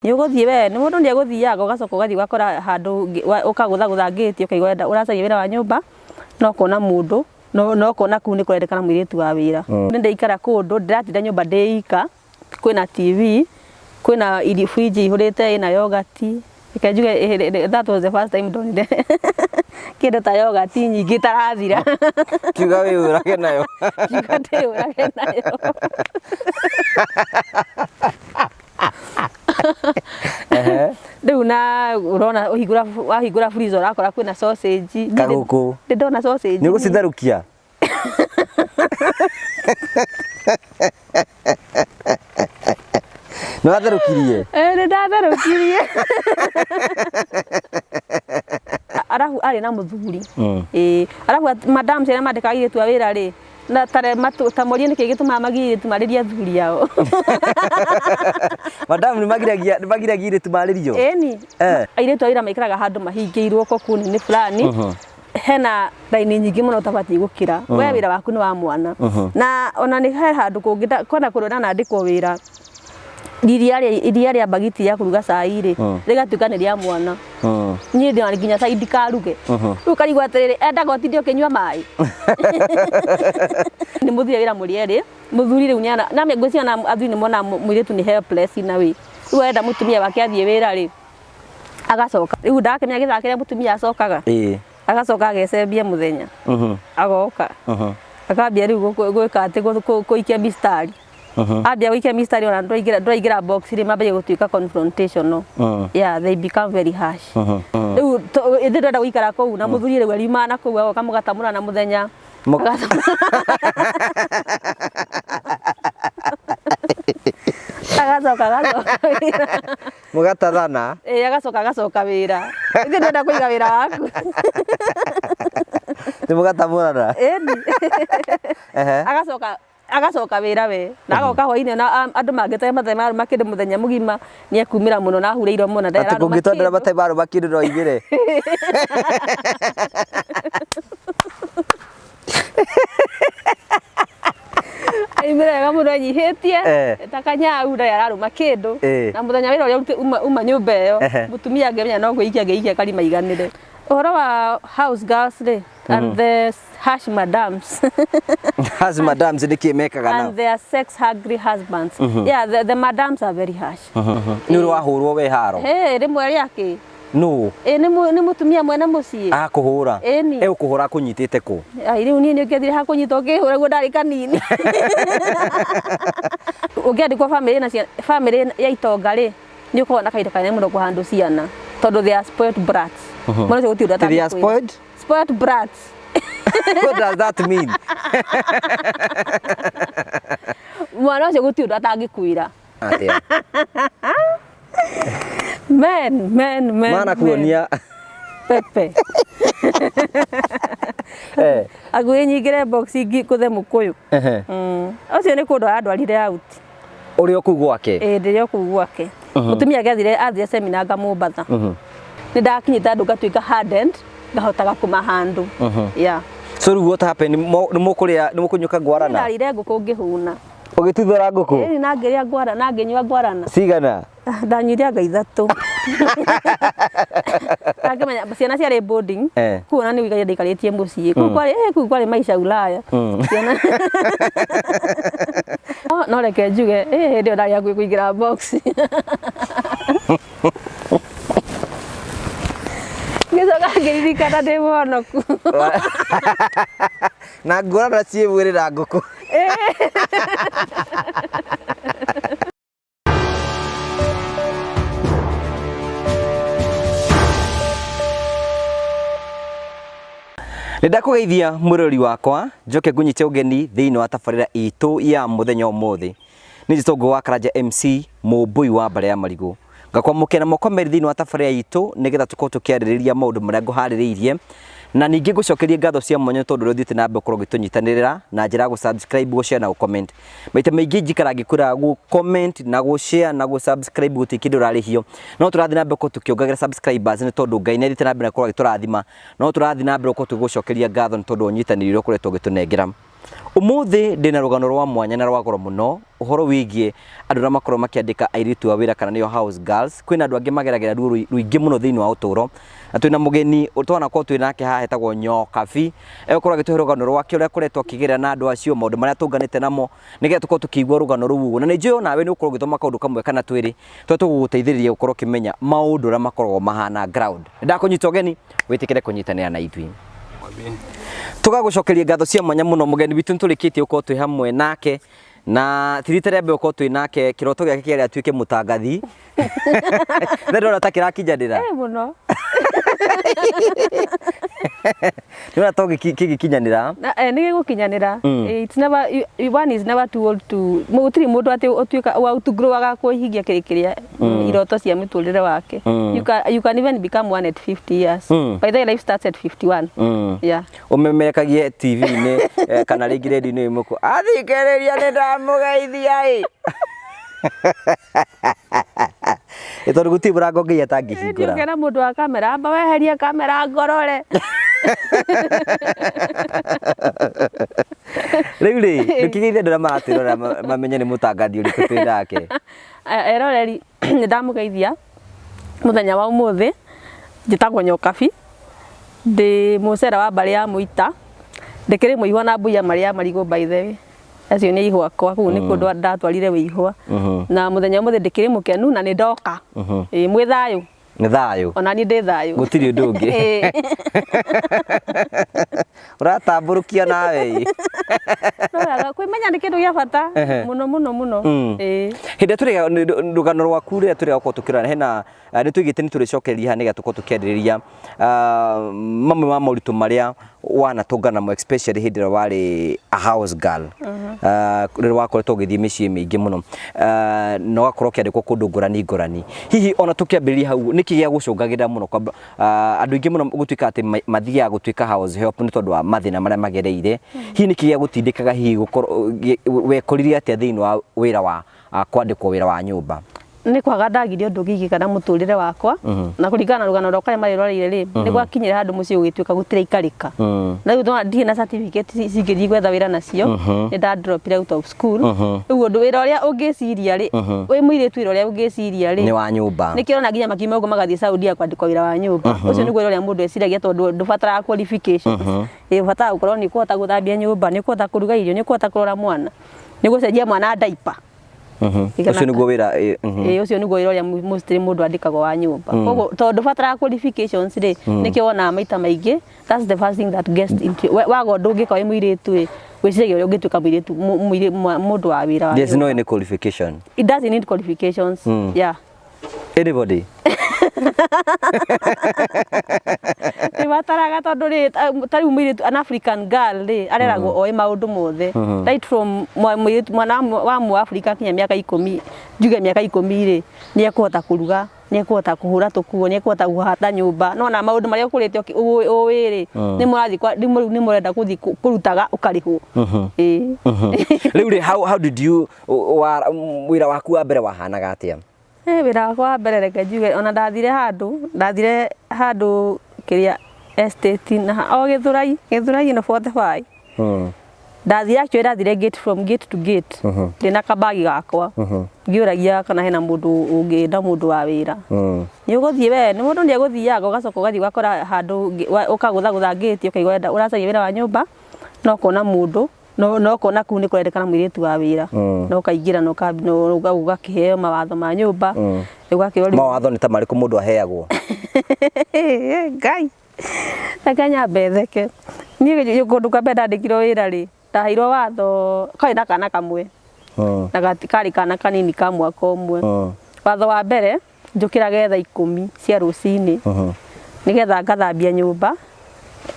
Nĩ ũgũthiĩ we, nĩ mũndũ nĩ egũthiaga ũgacoka ũgathiĩ ũgakora handũ ũkagũthagũtha ngĩti ũkaigua ũrenda ũracaria wĩra wa nyũmba no ũkona mũndũ no ũkona kũu nĩ kũrendekana mũirĩtu wa wĩra. Nĩ ndaikara kũndũ ndĩratinda nyũmba ndĩ ika, kwĩna TV, kwĩna irio fridge ĩihũrĩte ĩna yogurt, reke njuge that was the first time ndonire kĩndũ ta yogurt nyingĩ ĩtarathira. Kiuga wĩyũrage nayo. Kiuga ndĩyũrage nayo. Rĩu na ũrona ũhingũra wahingũra freezer ũrakora kwĩna sausage. Kagũkũ. Ndĩ ndona sausage. Nĩ ũgũcitherũkia? Nĩ watherũkirie? Eh, nĩ ndatherũkirie. Arabu arĩ na mũthuri. Ĩĩ, arabu madam arĩa mandĩkaga airĩtu a wĩra rĩ, na tare matu ta morie nĩkĩ gĩtũmaga magirie airĩtu marĩrie athuri ao. Madam nĩ magiragia nĩ magiragia airĩtu marĩrio? Ĩni. Eh. Airĩtu a wĩra maikaraga handũ mahingĩirwo kokuni-inĩ fulani. Hena raini nyingĩ mũno ũtabatiĩ gũkĩra. We wĩra waku nĩ wa mwana. Na ona nĩ he handũ kũngĩ kwĩna kũndũ ndanandĩkwo wĩra iria rĩa iria rĩa mbagiti ya kũruga cai rĩ rĩgatuĩka nĩ rĩa mwana. Niĩ ndĩ nginya cai ndikaruge. Rĩu ũkarigwo atĩrĩrĩ endaga ũtinde ũkĩnyua maĩ. Nĩ mũthire wĩra mũrĩ erĩ, mũthuri rĩu nĩana na ngwĩciria ona athuri nĩ monaga mũirĩtu nĩ helpless in a way. Rĩu arenda mũtumia wake athiĩ wĩra rĩ, agacoka. Rĩu ndakĩmenya gĩthaa kĩrĩa mũtumia acokaga, agacoka agecembia mũthenya, agoka. Akambia rĩu gwĩka atĩ gũikia mistari. Ambia gũikia mistari ona ndũraingĩra ndũraingĩra box rĩ mambagia gũtuĩka confrontational. Yeah, they become very harsh. Rĩu ithuĩ ndwenda gũikara kũu na mũthuri rĩu ariumaga na kũu agoka mũgatamũrana mũthenya. Agacoka agacoka wĩra. Mũgatathana. Ĩĩ agacoka agacoka wĩra. Ithuĩ ndwenda kũiga wĩra waku. Nĩ mũgatamũrana. Ĩni. Agacoka agacoka wĩra we na agoka hwainĩ na andũ mangĩte matarĩ marũma kĩndũ mũthenya mũgima nĩ ekumĩra mũno na ahurĩirwo mũno ndarĩ ararũma kũngĩtondera matarĩ marũma kĩndũ no aumĩre. Aumĩre wega mũno enyihĩtie ta kanyau ndarĩ ararũma kĩndũ na mũthenya wĩra ũrĩa uma nyũmba ĩyo mũtumia angĩmenya no gwĩikia angĩikia karima aiganĩre. Ũhoro wa house girls rĩ and the harsh madams Harsh madams nĩ kĩ mekaga nao? And their sex hungry husbands. Yeah, the madams are very harsh. Nĩ ũrĩ wahũrwo we haro? Hey, rĩmwe rĩakĩ. Nũ? Ĩ nĩ mũtumia mwene mũciĩ. Akũhũra? Ĩni. Egũkũhũra akũnyitĩte kũ? Ai rĩu niĩ nĩ ũngĩathire hakũnyita ũkĩhũra guo ndarĩ kanini. Ũngĩandĩkwo famĩlĩ na ciana, famĩlĩ ya itonga rĩ, nĩ ũkoragwo na kahinda kanene mũno kũhandũ ciana tondũ they are spoiled brats. Mwana ũcio gũtirĩ ũndũ They are atangĩkwĩra. spoiled? Spoiled brats. What does that mean? Mwana ũcio gũtirĩ ũndũ atangĩkwĩra. Atĩa? Men, men, men. Mana kuonia. Pepe. Eh. Hakuhĩ nyingĩre box ngũthe mũkũyũ. Ũcio nĩ kũndũ arandwarire out. Ũrĩ o kũu gwake? Ĩĩ ndĩrĩ o kũu gwake. Mũtumia ake athire athire seminar anga Mombatha. Nĩ ndakinyĩte handũ ngatuĩka hardened ngahotaga kũma handle. Yeah. So rĩu what happened? Nĩ mũkũrĩa nĩ mũkũnyuka ngwarana? Ndarĩire ngũkũ ngĩhũna. Ũgĩtuthũra ngũkũ? Ĩĩ na ngĩrĩa ngwara na ngĩnyua ngwarana. Cigana? Ndanyuire anga ithatũ. Na ngĩmenya ciana ciarĩ boarding. Eh. Kũu ona nĩ gũikaria ndaikarĩtie mũciĩ. Kũu kwarĩ eh, kũu kwarĩ maica Ulaya. Ciana No, no reke njuge eh, hĩndĩ ĩyo ndarĩ hakuhĩ kũingĩra box. Ngĩcoka ngĩririkana ndĩ mũhonoku. Na ngũrana ciĩ mwĩrĩ na ngũkũ. Nĩ ndakũgeithia mwĩrori wakwa njoke ngũnyite ũgeni thĩinĩ wa tabarĩra itũ ya mũthenya ũmũthĩ. Nĩ njĩtwo wa Karanja MC mũmbũi wa mbara ya marigũ. Ngakwamũkĩra na moko merĩ thĩinĩ wa tabarĩra itũ nĩgetha tũkorwo tũkĩarĩrĩria maũndũ marĩa ngũharĩrĩirie na ningĩ ngũcokerie ngatho cia mwanya tondũ ũrĩa ũthiĩte na mbere gũkorwo ũgĩtũnyitanĩrĩra na njĩra ya gũ subscribe, gũ share na gũ comment. Maita maingĩ njikara ngĩkwĩra gũ comment na gũ share na gũ subscribe gũtirĩ kĩndũ ũrarĩhio. No tũrathiĩ na mbere gũkorwo tũkĩongagĩrĩra subscribers nĩ tondũ Ngai nĩ athiĩte na mbere na gũkorwo agĩtũrathima. No tũrathiĩ na mbere gũkorwo tũgĩgũcokeria ngatho nĩ tondũ wa ũnyitanĩri ũrĩa ũkoretwo ũgĩtũnengera. Umuthi ndina rugano rwa mwanya na rwa goro muno uhoro wigie andu aria makorwo makiandika airitu a wira kana nio house girls. Kwina andu angi mageragera ruo ruingi muno thiini wa uturo, na twina mugeni twanakorwo twi nake haha etagwo Nyokabi, egukorwo agituhe rugano rwake uria akoretwo akigerera na andu acio, maundu maria tunganite namo, nigetha tukorwo tukiigua rugano ruu uguo. Na nĩ njũĩ onawe nĩ ũkorwo ũgĩthoma kaũndũ kamwe kana twĩrĩ tũrĩa tũgũgũteithĩrĩria gũkorwo ũkĩmenya maũndũ ũrĩa makoragwo mahana ground. Ndakũnyita ũgeni wĩtĩkĩre kũnyitanĩra na ithuĩ. Tũgagũcokeria ngatho cia mwanya mũno mũgeni witũ, nĩ tũrĩkĩtie gũkorwo twĩ hamwe nake na ti rita rĩa mbere gũkorwo twĩ nake. Kĩroto gĩake kĩarĩ atuĩke mũtangathi na ndĩrona ta kĩrakinyanĩra. Eh, mũno. Ndĩrona to kĩgĩkinyanĩra. Na nĩ gĩgũkinyanĩra. It's never one is never too old to gũtirĩ mũndũ atĩ ũtuĩka wa outgrowaga kũhingia kĩrĩ kĩrĩa iroto cia mũtũrĩre wake. You can even become one at 50 years. By the way, life starts at 51. Yeah. Ũmemerekagie TV-inĩ kana rĩngĩ radio-inĩ ĩmwe athikĩrĩria, nĩ ndamũgeithia ĩ, tondũ gũtirĩ mũrango Ngai atangĩhingũra. Ũkera mũndũ wa kamera, amba weherie kamera ngorore. Rĩu rĩ, ndũkĩgeithie andũ arĩa maratwĩrorera mamenye nĩ mũtangathi ũrĩkũ twĩ nake. Eroreri, nĩ ndamũgeithia mũthenya wa ũmũthĩ. Njĩtagwo Nyokabi, ndĩ mũcera wa mbarĩ ya Mũita, ndĩkĩrĩ mũihwa na mbui ya marĩ ya marigũ. By the way, acio nĩ ihwa akwa, kũu nĩ kũndũ ndatwarire wĩihwa. Na mũthenya wa ũmũthĩ ndĩkĩrĩ mũkenu na nĩ ndoka. Ĩĩ, mwĩ thayũ? Nĩ thayũ. Ona niĩ ndĩ thayũ. Gũtirĩ ũndũ ũngĩ. Ũratambũrũkia nawe ĩ. No wega, kwĩmenya nĩ kĩndũ gĩa bata mũno mũno mũno. Ĩĩ. Hĩndĩ ĩrĩa tũrĩ rũgano rwaku rĩrĩa tũrĩ gũkorwo tũkĩrora hena nĩ tũigĩte nĩ tũrĩcokereria haha nĩgetha tũkorwo tũkĩarĩrĩria mamwe ma moritũ marĩa wanatũngana namo, especially hĩndĩ ĩrĩa warĩ a house girl, rĩrĩa wakoretwo ũgĩthiĩ mĩciĩ mĩingĩ mũno na ũgakorwo ũkĩandĩkwo kũndũ ngũrani ngũrani. Hihi ona tũkĩambĩrĩria hau, nĩkĩ gĩa gũcũngagĩrĩra mũno kwamba andũ aingĩ mũno gũtuĩka atĩ mathiaga gũtuĩka house help nĩ tondũ wa mathĩna marĩa magereire? Hihi nĩkĩ gĩa gũtindĩkaga, hihi gũkorwo wekorire atĩa thĩinĩ wa wĩra wa kwandĩkwo wĩra wa nyũmba? Nĩ kwaga ndagire ũndũ ũngĩ ingĩka na mũtũrĩre wakwa, na kũringana na rũgano rwakwa arĩa marĩroreire rĩ, nĩ gwakinyire handũ mũciĩ gũgĩtuĩka gũtiraikarĩka. Na rĩu ndona ndirĩ na certificate cingĩthiĩ gwetha wĩra nacio, nĩ nda dropire out of school. Rĩu ũndũ wĩra ũrĩa ũngĩciria rĩ, wĩ mũirĩtu, wĩra ũrĩa ũngĩciria rĩ nĩ wa nyũmba. Nĩkĩo ũrona nginya makiuma ũguo magathiĩ Saudia kwandĩkwo wĩra wa nyũmba. Ũcio nĩguo wĩra ũrĩa mũndũ eciragia, tondũ ndũbataraga qualifications. Ĩ, ũbataraga gũkorwo nĩ ũkũhota gũthambia nyũmba, nĩ ũkũhota kũruga irio, nĩ ũkũhota kũrora mwana, nĩ gũcenjia mwana diaper. Ũcio nĩguo wĩra. Ĩĩ, ũcio nĩguo wĩra ũrĩa mostly mũndũ andĩkagwo wa nyũmba. Koguo tondũ ndũbataraga qualifications rĩ, nĩkĩo wonaga maita maingĩ that's the first thing that gets into waga ũndũ ũngĩka wĩ mũirĩtu ĩ, wĩciragia ũrĩa ũngĩtuĩka mũirĩtu mũndũ wa wĩra wa There's no nyũmba. any qualification. It doesn't need qualifications. Yeah. Anybody. Nĩbataraga tondũ rĩ, ta rĩu mũirĩtu, an African girl rĩ, areragwo oĩ maũndũ mothe right from mũirĩtu mwana wa Mũafrika kinya mĩaka 10, njuge mĩaka 10 rĩ, nĩ ekũhota kũruga, nĩ ekũhota kũhũra tũkuo, nĩ ekũhota kũhata nyũmba. No na maũndũ marĩa ũkũrĩte ũĩ rĩ, nĩ mũrathiĩ rĩu nĩ mũrenda gũthiĩ kũrutaga ũkarĩhwo. Ĩĩ. Rĩu rĩ, how did you wĩra waku wa mbere wahanaga atĩa? Wĩra wakwa wa mbere, reke njuge ona ndathire handũ kĩrĩa estate na o Gĩthũrai, Gĩthũrai ĩno 45. Ndathire, actually ndathire gate from gate to gate ndĩna kabagi gakwa, ngĩũragia kana hena mũndũ ũngĩenda mũndũ wa wĩra. Nĩ ũgũthiĩ we, nĩ mũndũ nĩ egũthiaga, ũgacoka ũgathiĩ ũgakora handũ ũkagũthagũtha ngĩti, ũkaigua ũracaria wĩra wa nyũmba, no ũkona mũndũ no ũkona kũu nĩ kũrendekana mũirĩtu wa wĩra, na ũkaingĩra na ũgakĩheo mawatho ma nyũmba. Ũgakĩrwo rĩu Mawatho nĩ ta marĩkũ mũndũ aheagwo? Ngai, reke nyambe theke. Niĩ kũndũ kwa mbere ndandĩkirwo wĩra rĩ, ndaheirwo watho karĩ na kana kamwe, na karĩ kana kanini ka mwaka 1. Watho wa mbere, njũkĩrage thaa 10 cia rũcinĩ, nĩgetha ngathambia nyũmba,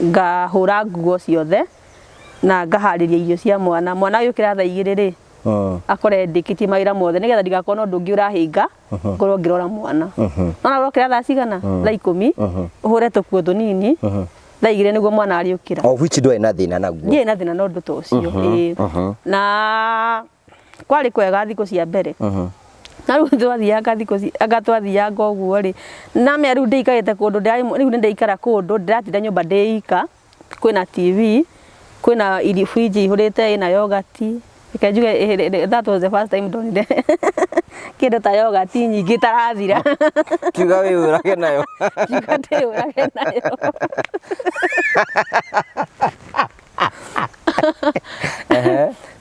ngahũra nguo ciothe na ngaharĩria irio cia mwana. Mwana agĩũkĩra thaa 2 rĩ, akore ndĩkĩtie mawĩra mothe, nĩgetha ndigakorwo na ũndũ ũngĩ ũrahĩnga ngorwo ngĩrora mwana. Nona ũrokĩra thaa cigana? Thaa 10, ũhũre tũkuo tũnini, thaa 2 nĩguo mwana arĩũkĩra. Of which ndwarĩ na thĩna naguo? Ndiarĩ na thĩna na ũndũ ta ũcio. Ĩĩ. Na kwarĩ kwega thikũ cia mbere, na rĩu twathianga thikũ anga twathianga ũguo rĩ, namenya rĩu ndĩikarĩte kũndũ rĩu nĩ ndĩikara kũndũ ndĩratinda nyũmba ndĩ ika, kwĩna TV. Kwĩna irio, fridge ihũrĩte ĩna yogurt. Reke njuge that was the first time ndonire kĩndũ ta yogurt nyingĩ itarathira. Kiuga wĩyũrage nayo. Kiuga ndĩyũrage nayo.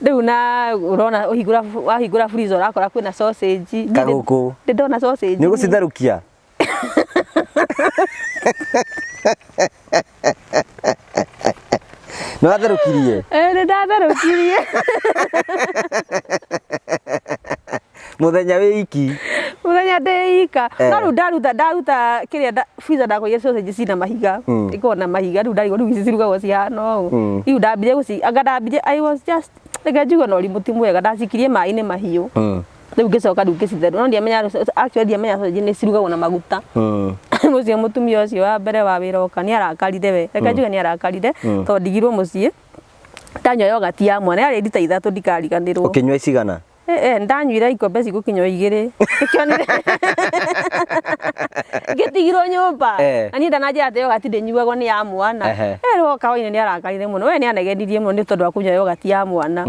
Rĩu na ũrona ũhingũra wahingũra freezer ũrakora kwĩna sausage. Kagũkũ. Ndĩ ndona sausage. Nĩ ũgũcitherũkia? Nĩ watherũkirie? Eh, nĩ ndatherũkirie. Mũthenya wĩ iki. Mũthenya ndĩ ika. Eh. No rĩu ndaruta ndaruta kĩrĩa freezer ndakorire sausage cina mahiga. Ikoragwo na mahiga rĩu ndarigwo rĩu ici cirugagwo cihana ũũ. Rĩu ndambire gũci anga ndambire I was just reke njuge na ũrimũ ti mwega ndacikirie maĩ-inĩ mahiũ. Rĩu ngĩcoka rĩu ngĩcitherũkia no ndiamenya actually ndiamenya sausage nĩ cirugagwo na maguta. Ũcio mũtumia ũcio wa mbere wa wĩra oka nĩ arakarire we. Reke njuge nĩ arakarire tondũ ndigirwo mũciĩ ndanyua yogati ya mwana yarĩ rita ithatũ ndikariganĩrwo. Ũkĩnyua cigana? Eh, eh, ndanyuire ikombe cigũkinya o igĩrĩ. Ngĩkĩonire ngĩtigirwo nyũmba. Eh. Na niĩ ndananjĩra atĩ yogati ndĩnyuagwo nĩ ya mwana. Ehe. Eh, rĩu oka hwainĩ nĩ arakarire mũno. We nĩ anegenirie mũno nĩ tondũ wa kũnyua yogati ya mwana.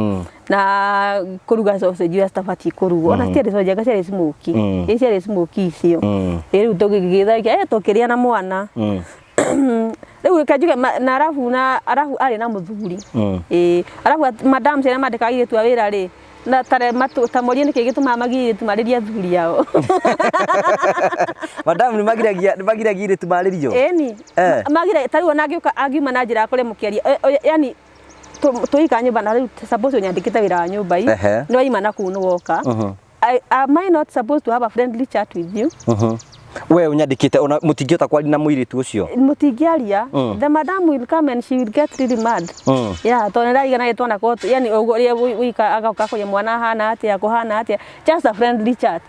Na kũruga sausage iria citabatiĩ kũrugwo. Ona citiarĩ sausage, anga ciarĩ smoky. Ĩ ciarĩ smoky icio. Ĩ rĩu tũgĩgĩtharia, eh, tũkĩrĩa na mwana. Rĩu reke njuge na arabu na arabu arĩ na mũthuri. Ĩ, arabu madam arĩa mandĩkaga airĩtu a wĩra rĩ, na tare ta morie nĩkĩ gĩtũmaga magirie airĩtu marĩrie athuri ao. Madam nĩ magiragia nĩ magiragia airĩtu marĩrio? Ĩni. Eh. Magira ta rĩu ona angĩũka angiuma na njĩra akore mũkĩaria, yani tũika nyũmba na rĩu suppose ũnyandĩkĩte wĩra wa nyũmba i, nĩ waima na kũu nĩ woka. Am I not supposed to have a friendly chat with you? We ũnyandĩkĩte ona mũtingĩhota kwaria na mũirĩtu ũcio? Mũtingĩaria. The madam will come and she will get really mad. Yeah, tondũ nĩndarigana twana ko yani ũguo ũrĩa wĩika agoka kũria mwana ahana atĩa, kũhana atĩa, just a friendly chat.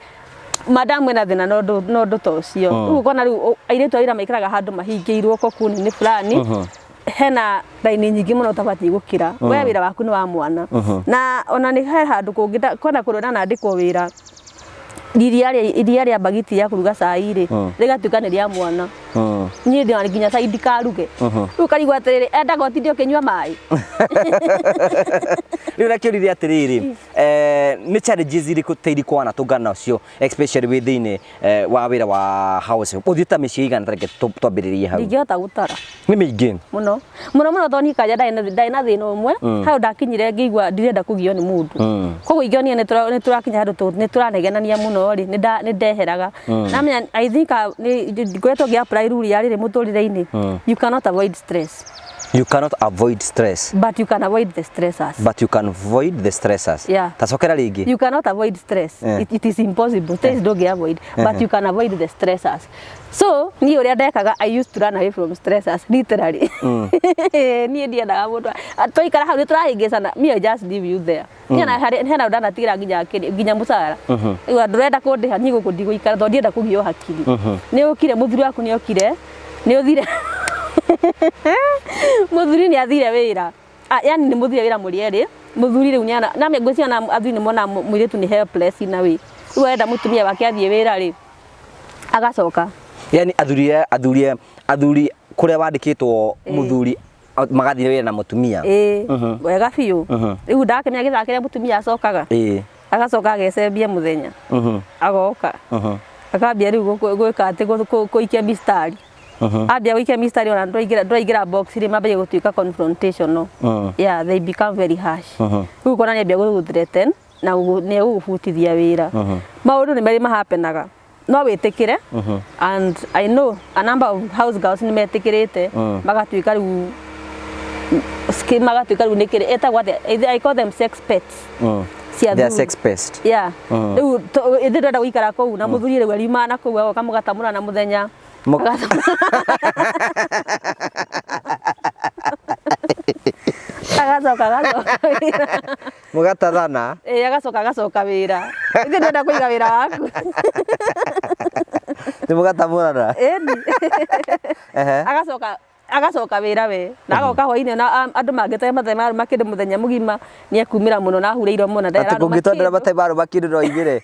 Madam ena thĩna na ũndũ na ũndũ ta ũcio. Rĩu ũkona rĩu airĩtu a wĩra maikaraga handũ mahingĩirwo kokuni-inĩ fulani. Hena raini nyingĩ mũno ũtabatiĩ gũkĩra. We wĩra waku nĩ wa mwana. Na ona nĩ he handũ kũngĩ kwenda kũrĩa ndanandĩkwo wĩra. Iria rĩa iria rĩa mbagiti ya kũruga cai rĩ, rĩgatuĩka nĩ rĩa mwana. Niĩ ndĩ nginya cai ndikaruge. Rĩu ũkarigwo atĩrĩrĩ, endaga ũtinde ũkĩnyua maĩ. Rĩu nakĩũririe atĩrĩrĩ, nĩ challenges irĩkũ ta irĩkũ wanatũngana nacio especially wĩ thĩinĩ wa wĩra wa house help? Ũthiĩte ta mĩciĩ igana ta reke twambĩrĩrie hau. Ndingĩhota gũtara. Nĩ mĩingĩ. Mũno. Mũno mũno tondũ niĩ kanja ndarĩ na thĩna ũmwe, hau ndakinyire ngĩigua ndirenda kũgio nĩ mũndũ. Koguo ingĩonire nĩ tũrakinya handũ nĩ tũranegenania mũno rĩ, nĩ ndeheraga. Namenya I think ngoretwo ngĩ apply rule ya rĩrĩ mũtũrĩre-inĩ, you cannot avoid stress. You cannot avoid stress. But you can avoid the stressors. But you can avoid the stressors. Yeah. Tacokera rĩngĩ. You cannot avoid stress. It is impossible. Stress ndũngĩ avoid. But you can avoid the stressors. So, niĩ ũrĩa ndekaga, I used to run away from stressors, literally. Niĩ ndiendaga mũndũ. Twaikara hau nĩ tũrahĩngĩcana, me I just leave you there. Niĩ ona harĩ hena ndanatigĩra nginya nginya mũcara. Rĩu ndũrenda kũndĩha, niĩ gũkũ ndigũikara tondũ ndienda kũgio hakiri. Nĩ ũkire, mũthuri waku nĩ okire, nĩ ũthire. Mũthuri nĩ athire wĩra. Yani nĩ mũthire wĩra mũrĩ erĩ. Mũthuri rĩu nĩ na ngwĩciria ona athuri nĩ monaga mũirĩtu nĩ helpless in a way. Rĩu arenda mũtumia wake athiĩ wĩra rĩ, agacoka. Yani athuri athuri athuri kũrĩa wandĩkĩtwo mũthuri magathiĩ wĩra na mũtumia. Ĩĩ, wega biũ. Rĩu ndakĩmenya gĩthaa kĩrĩa mũtumia acokaga. Agacoka agecembia mũthenya. Agoka. Akambia rĩu gwĩka atĩ gũikia mistari. Ambia gũikia mistari ona ndũraingĩra box rĩ, mambagia gũtuĩka confrontational. Yeah, they become very harsh. Rĩu ũkona nĩ ambia gũgũ threaten na nĩ egũgũbutithia wĩra. Maũndũ nĩ merĩ mahapenaga. No wĩtĩkĩre, and I know a number of house girls nĩ metĩkĩrĩte, magatuĩka rĩu magatuĩka rĩu nĩ kĩrĩ ĩtagwo atĩa? I call them sex pets. Cia They are thuri. sex pest. Yeah. Rĩu ithuĩ ndwenda gũikara kũu na mũthuri rĩu ariumaga na kũu agoka mũgatamũra na mũthenya. Agacoka agacoka wĩra. Mũgatathana. Ĩĩ, agacoka agacoka wĩra. Ithuĩ ndwenda kũiga wĩra waku. Nĩ mũgatamũrana. Ĩni. Agacoka agacoka wĩra we. Na agoka hwainĩ na andũ mangĩte matai marũma kĩndũ mũthenya mũgima nĩ ekumĩra mũno na ahure iromo na Atĩ ndararũma kũngĩtondera kĩndũ. matai marũma kĩndũ no oimĩre.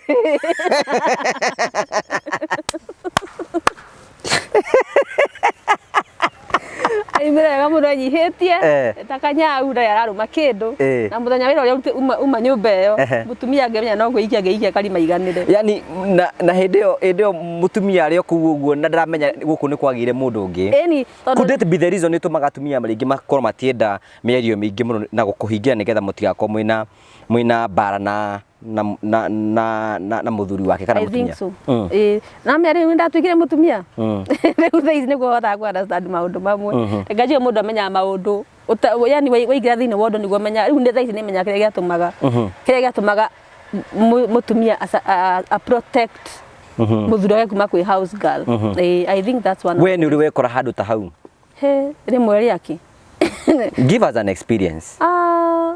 Aimĩre. Wega mũno enyihĩtie ta kanyau ndarĩ ararũma kĩndũ. Na mũthenya wĩra ũrĩa uma nyũmba ĩyo, mũtumia angĩmenya no gwĩikia angĩikia karima iganĩre. Yani na hĩndĩ ĩyo mũtumia arĩ o kũu ũguo na ndaramenya gũkũ nĩ kwagĩire mũndũ ũngĩ. Ĩni tondũ Could it be the reason ĩtũmaga atumia rĩngĩ makorwo matienda mĩario mĩingĩ mũno na gũkũhingira nĩgetha mũtigakorwo mwĩna mbara na mũthuri wake kana I think mũtumia? so. Ĩĩ, na mĩa rĩu nĩndatuĩkire mũtumia, rĩu thaa ici nĩguo hotaga ku understand maũndũ mamwe. Reke njuge mũndũ amenyaga maũndũ yani waingĩra thĩinĩ wa ũndũ nĩguo ũmenyaga. Rĩu thaa ici nĩmenyaga kĩrĩa gĩatũmaga mũtumia a protect mũthuri wake kuma kwĩ house girl. Ĩĩ, I think that's one. We nĩ ũrĩ wekora handũ ta hau? He rĩmwe rĩake. Give us an experience. Ah,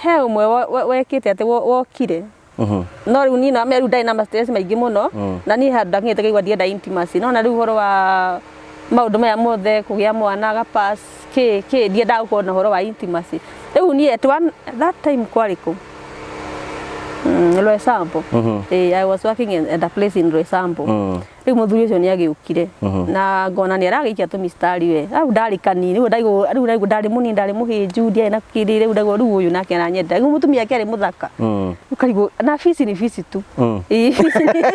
he ũmwe wekĩte atĩ wokire, no rĩu niĩ no rĩu ndarĩ na ma stress maingĩ mũno, na niĩ handũ ndakinyĩte ngaigua ndienda intimacy, no na rĩu ũhoro wa maũndũ maya mothe, kũgĩa mwana gapass kĩ kĩ, ndiendaga gũkorwo na ũhoro wa intimacy. Rĩu niĩ at one that time kwarĩ kũ Roysambu. I was working at a place in Roysambu. Rĩu mũthuri ũcio nĩ agĩũkire na ngona nĩ aragĩikia tũmistari we. Hau ndarĩ kanini, rĩu ndaigua, rĩu ndaigua ndarĩ mũnini, ndarĩ mũhĩnju, ndiarĩ na kĩrĩ. Rĩu ndaigua rĩu ũyũ nake aranyenda. Rĩu mũtumia ake arĩ mũthaka. Ũkarigwo na fici nĩ fici tu. Ĩĩ, fici nĩ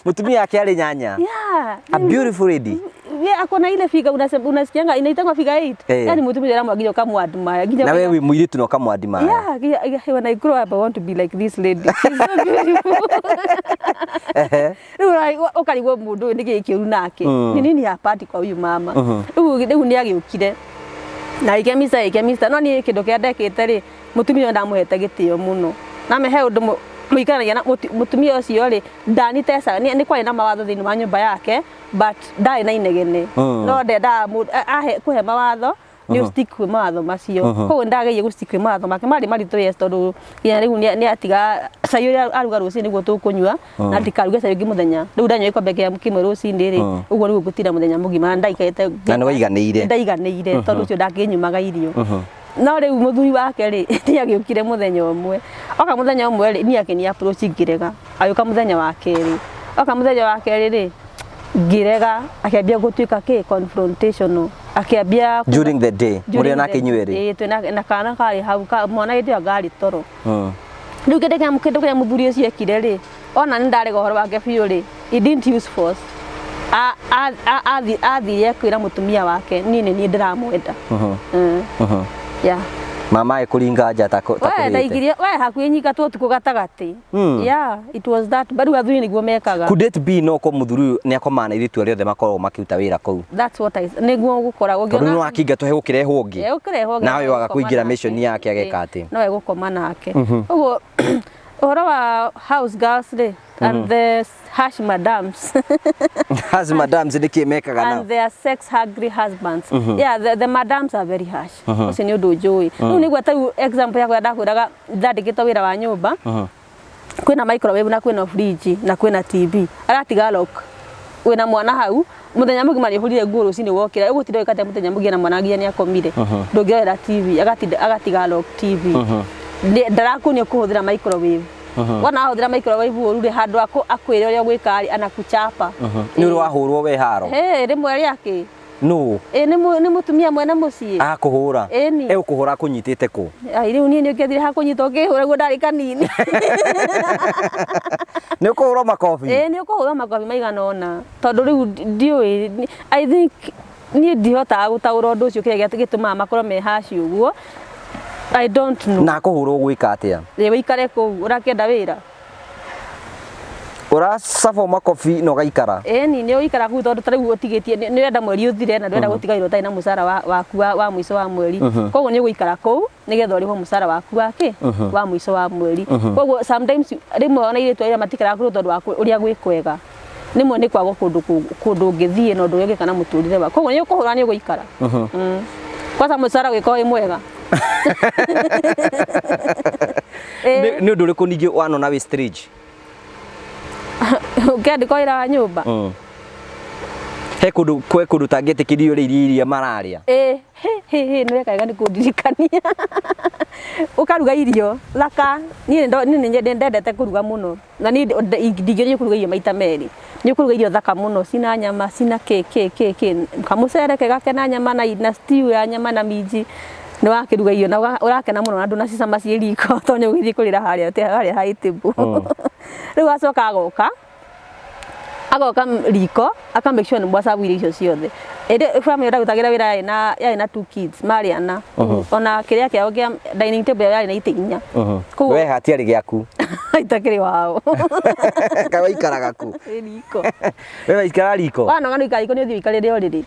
Mũtumia wake arĩ nyanya. Yeah. A beautiful lady. We akona ile figure unasikianga inaitangwa figure 8. Yani mũtumia aramwa nginya ũkamwadmire nginya Na we wĩ mũirĩtu na ũkamwadmire. Yeah, when I grow up I want to be like this lady. She's so beautiful. Rĩu ũkarigwo mũndũ ũyũ nĩkĩĩ kĩũru nake, nĩ nini hapati kwa huyu mama. Rĩu nĩ agĩũkire na agĩkĩmisa no niĩ kĩndũ kĩrĩa ndekĩte rĩ, mũtumia ũyũ ndamũhete gĩtĩo mũno na me he ũndũ mũikaranagia na mũtumia ũcio rĩ, ndanitecaga. Nĩ kwarĩ na mawatho thĩinĩ wa nyũmba yake, but ndarĩ na inegene, no ndendaga ahe kũhe mawatho nĩ ũstick kwĩ mawatho macio. Koguo ndageria gũstick kwĩ mawatho make, marĩ maritũ, yes, tondũ nginya rĩu nĩ atiga cai ũrĩa aruga rũcinĩ nĩguo tũkũnyua, na ndikaruge cai ũngĩ mũthenya. Rĩu ndanyua gĩkombe kĩa kĩmwe rũcinĩ rĩ, ũguo nĩguo ngũtinda mũthenya mũgima na ndaikarĩte. Na nĩ waiganĩire? Ndaiganĩire, tondũ ũcio ndakĩnyumaga irio. No rĩu mũthuri wake rĩ, nĩ agĩũkire mũthenya ũmwe. Oka mũthenya ũmwe rĩ, niĩ akĩni approach ngĩrega. Agĩũka mũthenya wa kerĩ. Oka mũthenya wa kerĩ rĩ, ngĩrega, akĩambia gũtuĩka kĩ confrontational, akĩambia During the day mũrĩ nake inyuĩ erĩ? Ĩĩ, twĩna na kana karĩ hau, mwana hĩndĩ ĩyo ngarĩ toro. Rĩu kĩndũ kĩrĩa mũthuri ũcio ekire rĩ, ona nĩ ndarega ũhoro wake biũ rĩ, he didn't use force. Athire kwĩra mũtumia wake niĩ nĩ niĩ ndĩramwenda. Yeah. Mama kũringa nja ta We kũhĩte. Ndaingirie we hakuhĩ nyingatwo ũtukũ gatagatĩ. Yeah, it was that, but rĩu athuri nĩguo mekaga. Could it be no ko mũthuri ũyũ nĩ akomaga na airĩtu arĩa othe makoragwo makĩruta wĩra kũu? That's what I nĩguo gũkora. Tondũ nĩ wakĩingatwo hegũkĩrehwo ũngĩ. Ũkĩrehwo. Nawe waga kũingĩra mission yake ageka atĩ? No egũkoma nake. Ũguo ũhoro wa house girls rĩ, and the harsh madams Has madams nĩkĩ mekaga nao? And their sex hungry husbands. Yeah, the madams are very harsh. Ũcio nĩ ũndũ njũĩ. Rĩu nĩguo ta rĩu example yakwa ndakwĩraga, ndandĩkĩtwo wĩra wa nyũmba, kwĩna microwave na kwĩna fridge na kwĩna TV, aratiga lock. Wĩna mwana hau mũthenya mũgima, nĩ ũhũrire nguo rũcinĩ wokĩra, ũgũtinda ũgĩka atĩa mũthenya mũgima na mwana nginya nĩ akomire? Ndũngĩrorera TV, agatinda agatiga lock TV. Ndarakuonia kũhũthĩra microwave. Wona ahũthĩra microwave ũru rĩ, handũ akwĩre ũrĩa ũgwĩka rĩ, anakuchapa. Nĩ ũrĩ wahũrwo we haro? He rĩmwe rĩake. Nũ? Ĩ, nĩ mũtumia mwene mũciĩ. Akũhũra? Ĩni. Egũkũhũra akũnyitĩte kũ? Ai, rĩu niĩ nĩ ũngĩathire hakũnyita ũkĩhũra guo ndarĩ kanini. Nĩ ũkũhũrwo makobi? Ĩĩ, nĩ ũkũhũrwo makobi maigana ũna, tondũ rĩu ndiũĩ, I think niĩ ndihotaga gũtaũra ũndũ ũcio, kĩrĩa gĩtũmaga makorwo me haci ũguo, I don't know. Na akũhũrwo gwĩka atĩa? Ĩ, wĩikare kũu ũrakĩenda wĩra. Ũracabwo makobi na ũgaikara? Ĩni, nĩ ũikara kũu, tondũ ta rĩu ũtigĩtie nĩ ũrenda mweri ũthire na ndũrenda gũtigairwo ũtarĩ na mũcara waku wa mũico wa mweri. Koguo nĩ ũgũikara kũu nĩgetha ũrĩhwo mũcara waku wa kĩ wa mũico wa mweri. Koguo sometimes rĩmwe ona airĩtu arĩa matikaraga kũu tondũ wa ũrĩa gwĩ kwega, rĩmwe nĩ kwaga kũndũ ũngĩthiĩ na ũndũ ũrĩa ũngĩka na mũtũrĩre waku. Koguo nĩ ũkũhũra, nĩ ũgũikara. Kwanza mũcara ũgĩkorwo wĩ mwega. Nĩ ũndũ ũrĩkũ ningĩ wanona wĩ strange? Ũkĩandĩkwo wĩra wa nyũmba. He kũndũ kwe kũndũ tangĩtĩkĩrio rĩ irio iria mararĩa? Ĩ, he he he, nĩ weka wega nĩ kũndirikania. Ũkaruga irio thaka. Niĩ nĩ ndendete kũruga mũno, na niĩ ndingĩgeria kũruga irio maita merĩ. Nĩ ũkũruga irio thaka mũno cina nyama, cina kĩ kĩ kĩ kĩ, kamũcere kega kena nyama na stew ya nyama na minji. Nĩ wakĩruga irio na ũrakena mũno na ndũnacicama ciĩ riko tondũ nĩ ũgũgĩthiĩ kũrĩra harĩa harĩa high table. Rĩu acoka agoka agoka riko aka make sure nĩ mwacabu irio icio ciothe. Ĩndĩ family ndarutagĩra wĩra yarĩ na two kids, marĩ ana. Ona kĩrĩa kĩao kĩa dining table yao yarĩ na itĩ inya. Koguo we hatiarĩ gĩaku? Itakĩrĩ wao. Kaĩ waikaraga kũ? Ĩ riko. We waikara riko? Wanoga nĩ ũikara riko, nĩ ũthiĩ ũikarĩre ũrĩrĩ.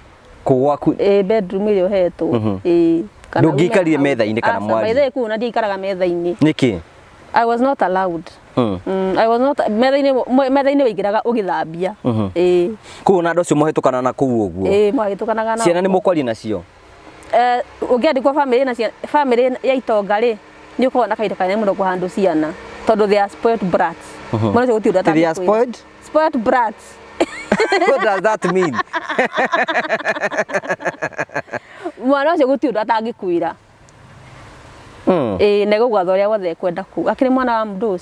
Kũ gwaku? Ĩ bedroom ĩrĩa ũhetwo. Ĩ. Kana ume Ndũngĩikarire hau. metha-inĩ kana Aca, mwarie? by the way, kũu ona ndiaikaraga metha-inĩ. Nĩkĩ? I was not allowed. I was not metha-inĩ, metha-inĩ waingĩraga ũgĩthambia. Ĩ. Kũu na andũ acio mũhetũkana na kũu ũguo? Ĩ, mwahĩtũkanaga nao. Ciana nĩ mũkwaria nacio? Ũngĩandĩkwo family na ciana, family ya itonga rĩ, nĩ ũkoragwo na kahinda kanene mũno kũhandũ ciana tondũ they are spoiled brats. Mwana ũcio gũtirĩ ũndũ They are atangĩkwĩra. spoiled? Spoiled brats. What does that mean? Mwana ũcio gũtirĩ ũndũ atangĩkwĩra. Ĩĩ, na egũgwatha ũrĩa wothe ekwenda kuga. Akĩrĩ mwana wa mũndũ.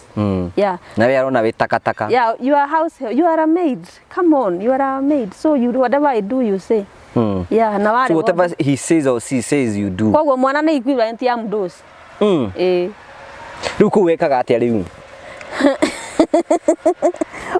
Yeah. Na we arona wĩ takataka. Yeah, you are house, you are a maid. Come on, you are a maid. So you whatever I do, you say. Yeah, na warĩ So whatever he says or she says, you do. Koguo mwana nĩ equivalent ya mũndũ. Ĩĩ. Rĩu kũu wekaga atĩa rĩu?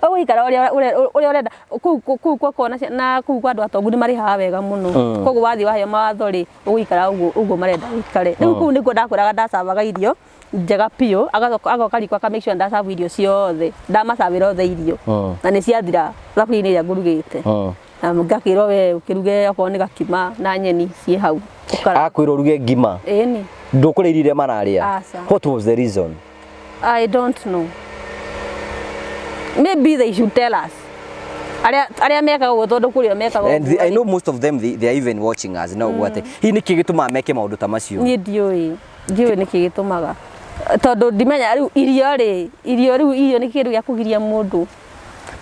Ũgũikara ũrĩa ũrenda kũu gwakorwo na kũu kwa andũ atongu nĩ marĩhaga wega mũno. Koguo wathiĩ waheo mawatho rĩ, ũgũikara ũguo ũguo marenda ũikare. Rĩu kũu nĩkuo ndakwĩraga ndacavaga irio njega biũ, agacoka agoka riko aka make sure ndacabu irio ciothe, ndamacabĩra othe irio. Na nĩ ciathira thaburia-inĩ ĩrĩa ngũrugĩte. Na ngakĩrwo we ũkĩruge okorwo nĩ gakima na nyeni ciĩ hau. Ũkara. Akwĩra ũruge ngima? Ĩni. Ndũkũrĩa irio iria mararĩa? Aca. What was the reason? I don't know. Maybe they should tell us. Arĩa mekaga ũguo, tondũ kũrĩa mekaga And I know most of them, they are even watching us no ũguo atĩ hihi nĩkĩ gĩtũmaga meke maũndũ ta macio? Niĩ ndiũĩ nĩkĩ gĩtũmaga, tondũ ndimenya rĩu irio rĩ, irio rĩu, irio nĩ kĩndũ gĩa kũgiria mũndũ.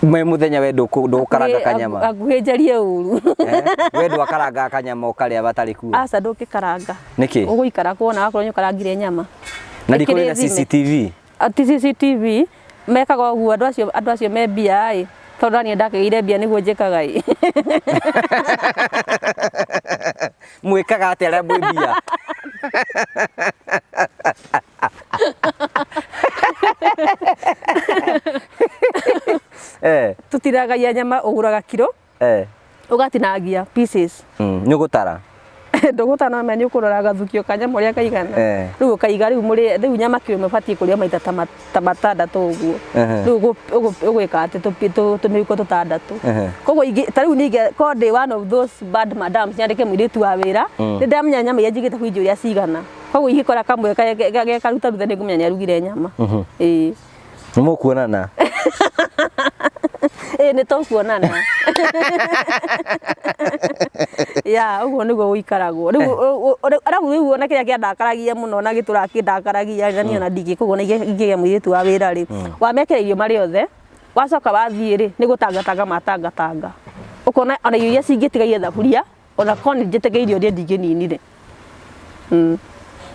Me mũthenya we ndũkaranga kanyama? Hakuhĩ njarie ũru. Eh? We ndwakaranga kanyama ũkarĩa batarĩ kuo? Aca, ndũngĩkaranga. Nĩkĩ? Ũgũikara kuona wakorwo nĩ ũkarangire nyama. Na ndikũrĩ na Ĩkĩrĩ thime. CCTV? Ti CCTV, mekaga ũguo andũ acio me mbia ĩ, tondũ niĩ ndakĩgĩire mbia nĩguo njĩkaga ĩ. Mwĩkaga atĩa arĩa mwĩ mbia? Tũtinangagia nyama, ũgũraga kiro, ũgatinangia pieces. Nĩ ũgũtara? Ndũgũtara, no menya ũkũrora gathukio ka nyama ũrĩa kaigana. Rĩu ũkaiga rĩu mũrĩe rĩu nyama kiro ĩmwe ĩbatiĩ kũrĩo maita ta matandatũ ũguo. Rĩu ũgwĩka atĩ tũmĩhuko tũtandatũ. Koguo ta rĩu ningĩ korwo ndĩ one of those bad madams nyandĩke mũirĩtu wa wĩra, nĩ ndamenya nyama iria njigĩte fridge ũrĩa cigana, koguo ingĩkora kamwe ge karutaruta nĩ ngũmenya nĩ arugire nyama. Ĩĩ. Nĩ mũkuonana? Ĩĩ, nĩ tũkuonana ya ũguo nĩguo gũikaragwo rĩu. Arabu rĩu ona kĩrĩa kĩandakaragia mũno na gĩtũraga kĩndakaragia na niĩ ona ndingĩka ũguo na ingĩgĩa mũirĩtu wa wĩra rĩ, wamekĩra irio marĩ othe, wacoka wathiĩ rĩ, nĩ gũtangatanga matangatanga, ũkona ona irio iria cingĩtigaire thaburia, ona korwo nĩ njĩtĩkĩirie irio ndingĩninire.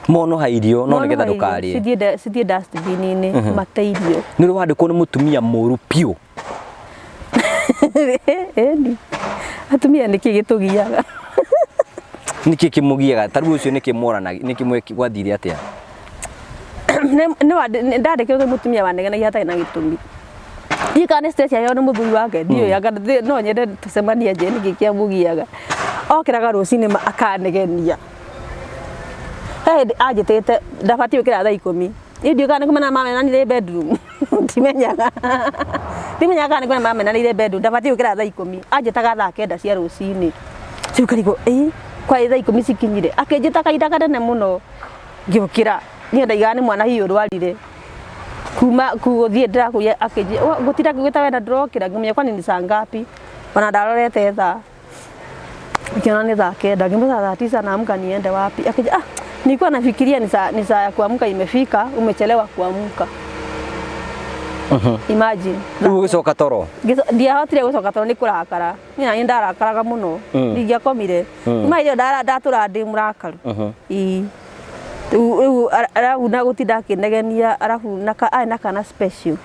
Monoha irio no nĩgetha ndũkarĩe? Cithiĩ dustbin-inĩ, mate irio. Nĩ ũrĩ wandĩkwo nĩ mũtumia mũru biũ? Ĩni, atumia nĩkĩ gĩtũgiaga? Nĩkĩ kĩmũgiaga? Ta rĩu ũcio nĩkĩ moranagia? Nĩkĩ gwathire atĩa? Ndandĩkĩrwo nĩ mũtumia wanegenagia hatarĩ na gĩtũmi. Ndiũĩ kana nĩ stress aheo nĩ mũthuri wake, ndiũĩ anga no nyende tũcemanie njĩre nĩkĩ kĩamũgiaga. Okĩraga rũcinĩ akanegenia. He hĩndĩ anjĩtĩte ndabatiĩ gũkĩra thaa 10. Niĩ ndiũĩ kana nĩ kũmena mamenanire bedroom, ndimenyaga kana nĩ kũmena mamenanĩire bedroom. Ndabatiĩ gũkĩra thaa 10, anjĩtaga thaa 9 cia rũcinĩ. Rĩu ngarigwo ĩ kwa thaa 10 cikinyire, akĩnjĩta kahinda kanene mũno ngĩũkĩra. Niĩ ndaigaga nĩ mwana hihi ũrwarire kuma gũthiĩ ndĩrakũria, akĩnjĩra gũtinda ngĩgwĩta wenda ndũrokĩra. Ngĩmenya kwani ni saa ngapi, ona ndarorete thaa nikiona ni thaa 9. Ngĩmwĩra thaa 9 naamka niende wapi? Akija, "Ah, nilikuwa nafikiria ni saa ya kuamka imefika, umechelewa kuamka." Imagine. Rĩu ũgĩcoka toro? Ndiahotire gũcoka toro nĩ kũrakara. Niĩ nani ndarakaraga mũno. Ndingĩakomire kuma hĩndĩ ĩyo, ndatũra ndĩ mũrakaru. Ĩĩ. Rĩu arabu na gũtinda akĩnegenia, arabu na arĩ na kana special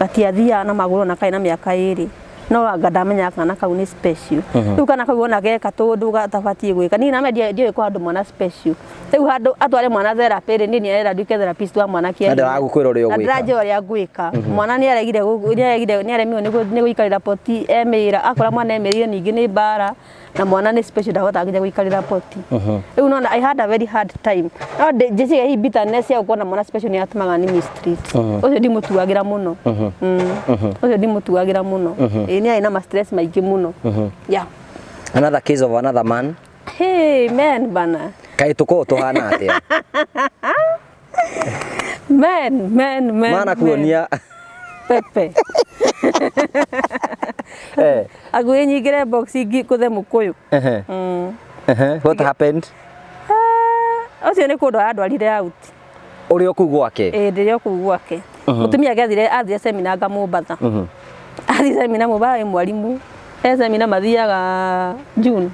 gatiathiaga na magũrũ na karĩ na mĩaka 2. No anga ndamenyaga kana kau nĩ special. Rĩu kana kau ona geka tũndũ gatabatiĩ gwĩka, niĩ name ndiũĩ kũhandũ mwana special. Rĩu handũ atware mwana therapy rĩ, niĩ nĩarenda nduĩke therapist wa mwana kĩa Na ndaragũkwĩra ũrĩa na ũgwĩka. ndĩranjĩra ũrĩa ngwĩka. Mwana nĩaregire nĩaregire nĩaremirwo nĩ gũikarĩra poti emĩra, akora mwana emĩrire ningĩ nĩ mbara, na mwana nĩ special ndahotaga nginya gũikarĩra poti. Rĩu nona I had a very hard time. No njĩciria hihi bitterness ya gũkorwo na mwana special nĩ yatũmaga ni mistreat. Ũcio ndimũtuagĩra mũno. Ũcio ndimũtuagĩra mũno. Ĩĩ nĩ arĩ na ma stress maingĩ mũno. Yeah. Another case of another man. Hey, men bana. Kaĩ tũkoragwo tũhana atĩa? Men, men, men. Mana kuonia. Pepe. Aguĩ nyingĩre box ngũthe mũkũyũ. What happened? Ũcio nĩ kũndũ arandwarire out. Ũrĩ o kũu gwake? Ĩĩ ndĩrĩ o kũu gwake. Mũtumia ake athire seminar anga Mombatha. Athire seminar Mombatha ĩ mwarimũ. He seminar mathiaga June.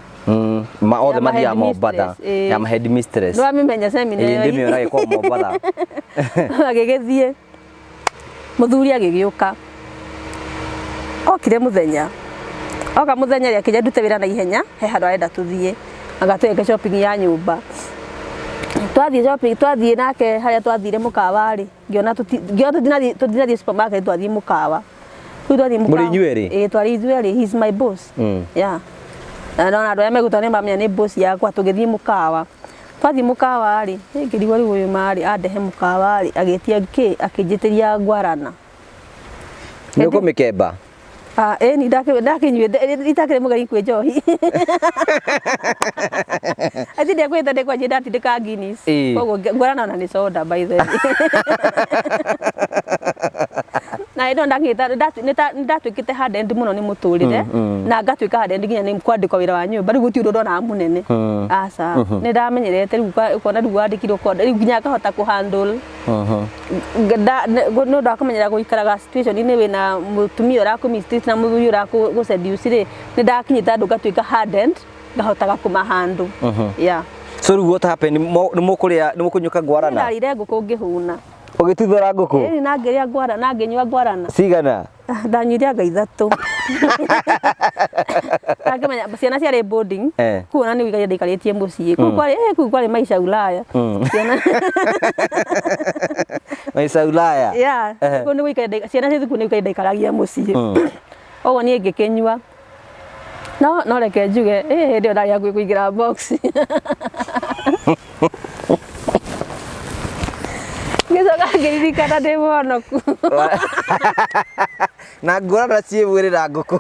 Ma othe Ya ma mathiaga Mombatha. headmistress, ĩĩ. Ya ma headmistress. Nĩwamĩmenya seminar Ĩĩ ĩyo. ndĩmĩonaga ĩkoragwo Mombatha. Agĩgĩthiĩ. Mũthuri agĩgĩũka. Okire mũthenya. Oka mũthenya rĩ akĩnjĩra ndute wĩra na ihenya, he handũ arenda tũthiĩ. Anga twĩke shopping ya nyũmba. Twathiĩ shopping, twathiĩ nake harĩa twathire mũkawa rĩ, ngĩona ngĩona tũtinathiĩ supermarket, twathiĩ mũkawa. Rĩu twathiĩ mũkawa. Mũrĩ inyuĩ erĩ? Ĩĩ twarĩ ithuĩ erĩ, he is my boss. Yeah. Na ndona andũ arĩa megũtwa nĩ mamenya nĩ boss yakwa, tũgĩthiĩ mũkawa. Twathiĩ mũkawa rĩ, ngĩrigwo rĩu ũyũ marĩ andehe mũkawa rĩ, agĩtia kĩ, akĩnjĩtĩria ngwarana. Nĩ ũkũmĩkemba? Ah, ĩni ndakĩnyuĩte, itakĩrĩ mũgeni kwĩ njohi. Ati ndiakwĩte ndĩkwanjia ndatindĩka Guinness. Koguo ngwarana ona nĩ soda by the way. Na ĩno ndakĩta nĩndatuĩkĩte hardened mũno nĩ mũtũrĩre, na ngatuĩka hardened nginya nĩ kwandĩkwo wĩra wa nyũmba, rĩu gũtirĩ ũndũ ndonaga mũnene. Aca, nĩndamenyerete rĩu ũkona rĩu wandĩkirwo rĩu nginya ngahota kũ handle. Nĩ ũndũ wa kũmenyera gũikaraga situation-inĩ wĩna mũtumia ũrakũ mistreat na mũthuri ũrakũ seduce rĩ, nĩndakinyĩte handũ ngatuĩka hardened, ngahotaga kũma handle. Yeah. So rĩu what happened? Nĩ mũkũrĩa, nĩ mũkũnyuka ngwarana? Ndarĩire ngũkũ ngĩhũna. Ũgĩtuthũra ngũkũ? Ĩni na ngĩrĩa ngwara, na ngĩnyua ngwarana. Cigana? Ndanyuire anga ithatũ. Ndangĩmenya ciana ciarĩ boarding. Kũu ona nĩ gũikaria ndaikarĩtie mũciĩ. Kũu kwarĩ kũu kwarĩ maica Ulaya. Ciana Maica Ulaya. Yeah. Kũu nĩ gũikaria ciana ciĩ thukuru nĩ gũikaria ndaikaragia mũciĩ. Ũguo niĩ ngĩkĩnyua. No no reke njuge hĩndĩ ĩyo ndarĩ hakuhĩ kũingĩra box. Ngĩcoka ngĩririkana ndĩ mũhonoku. Na ngũrana ciĩ mwĩrĩ na ngũkũ.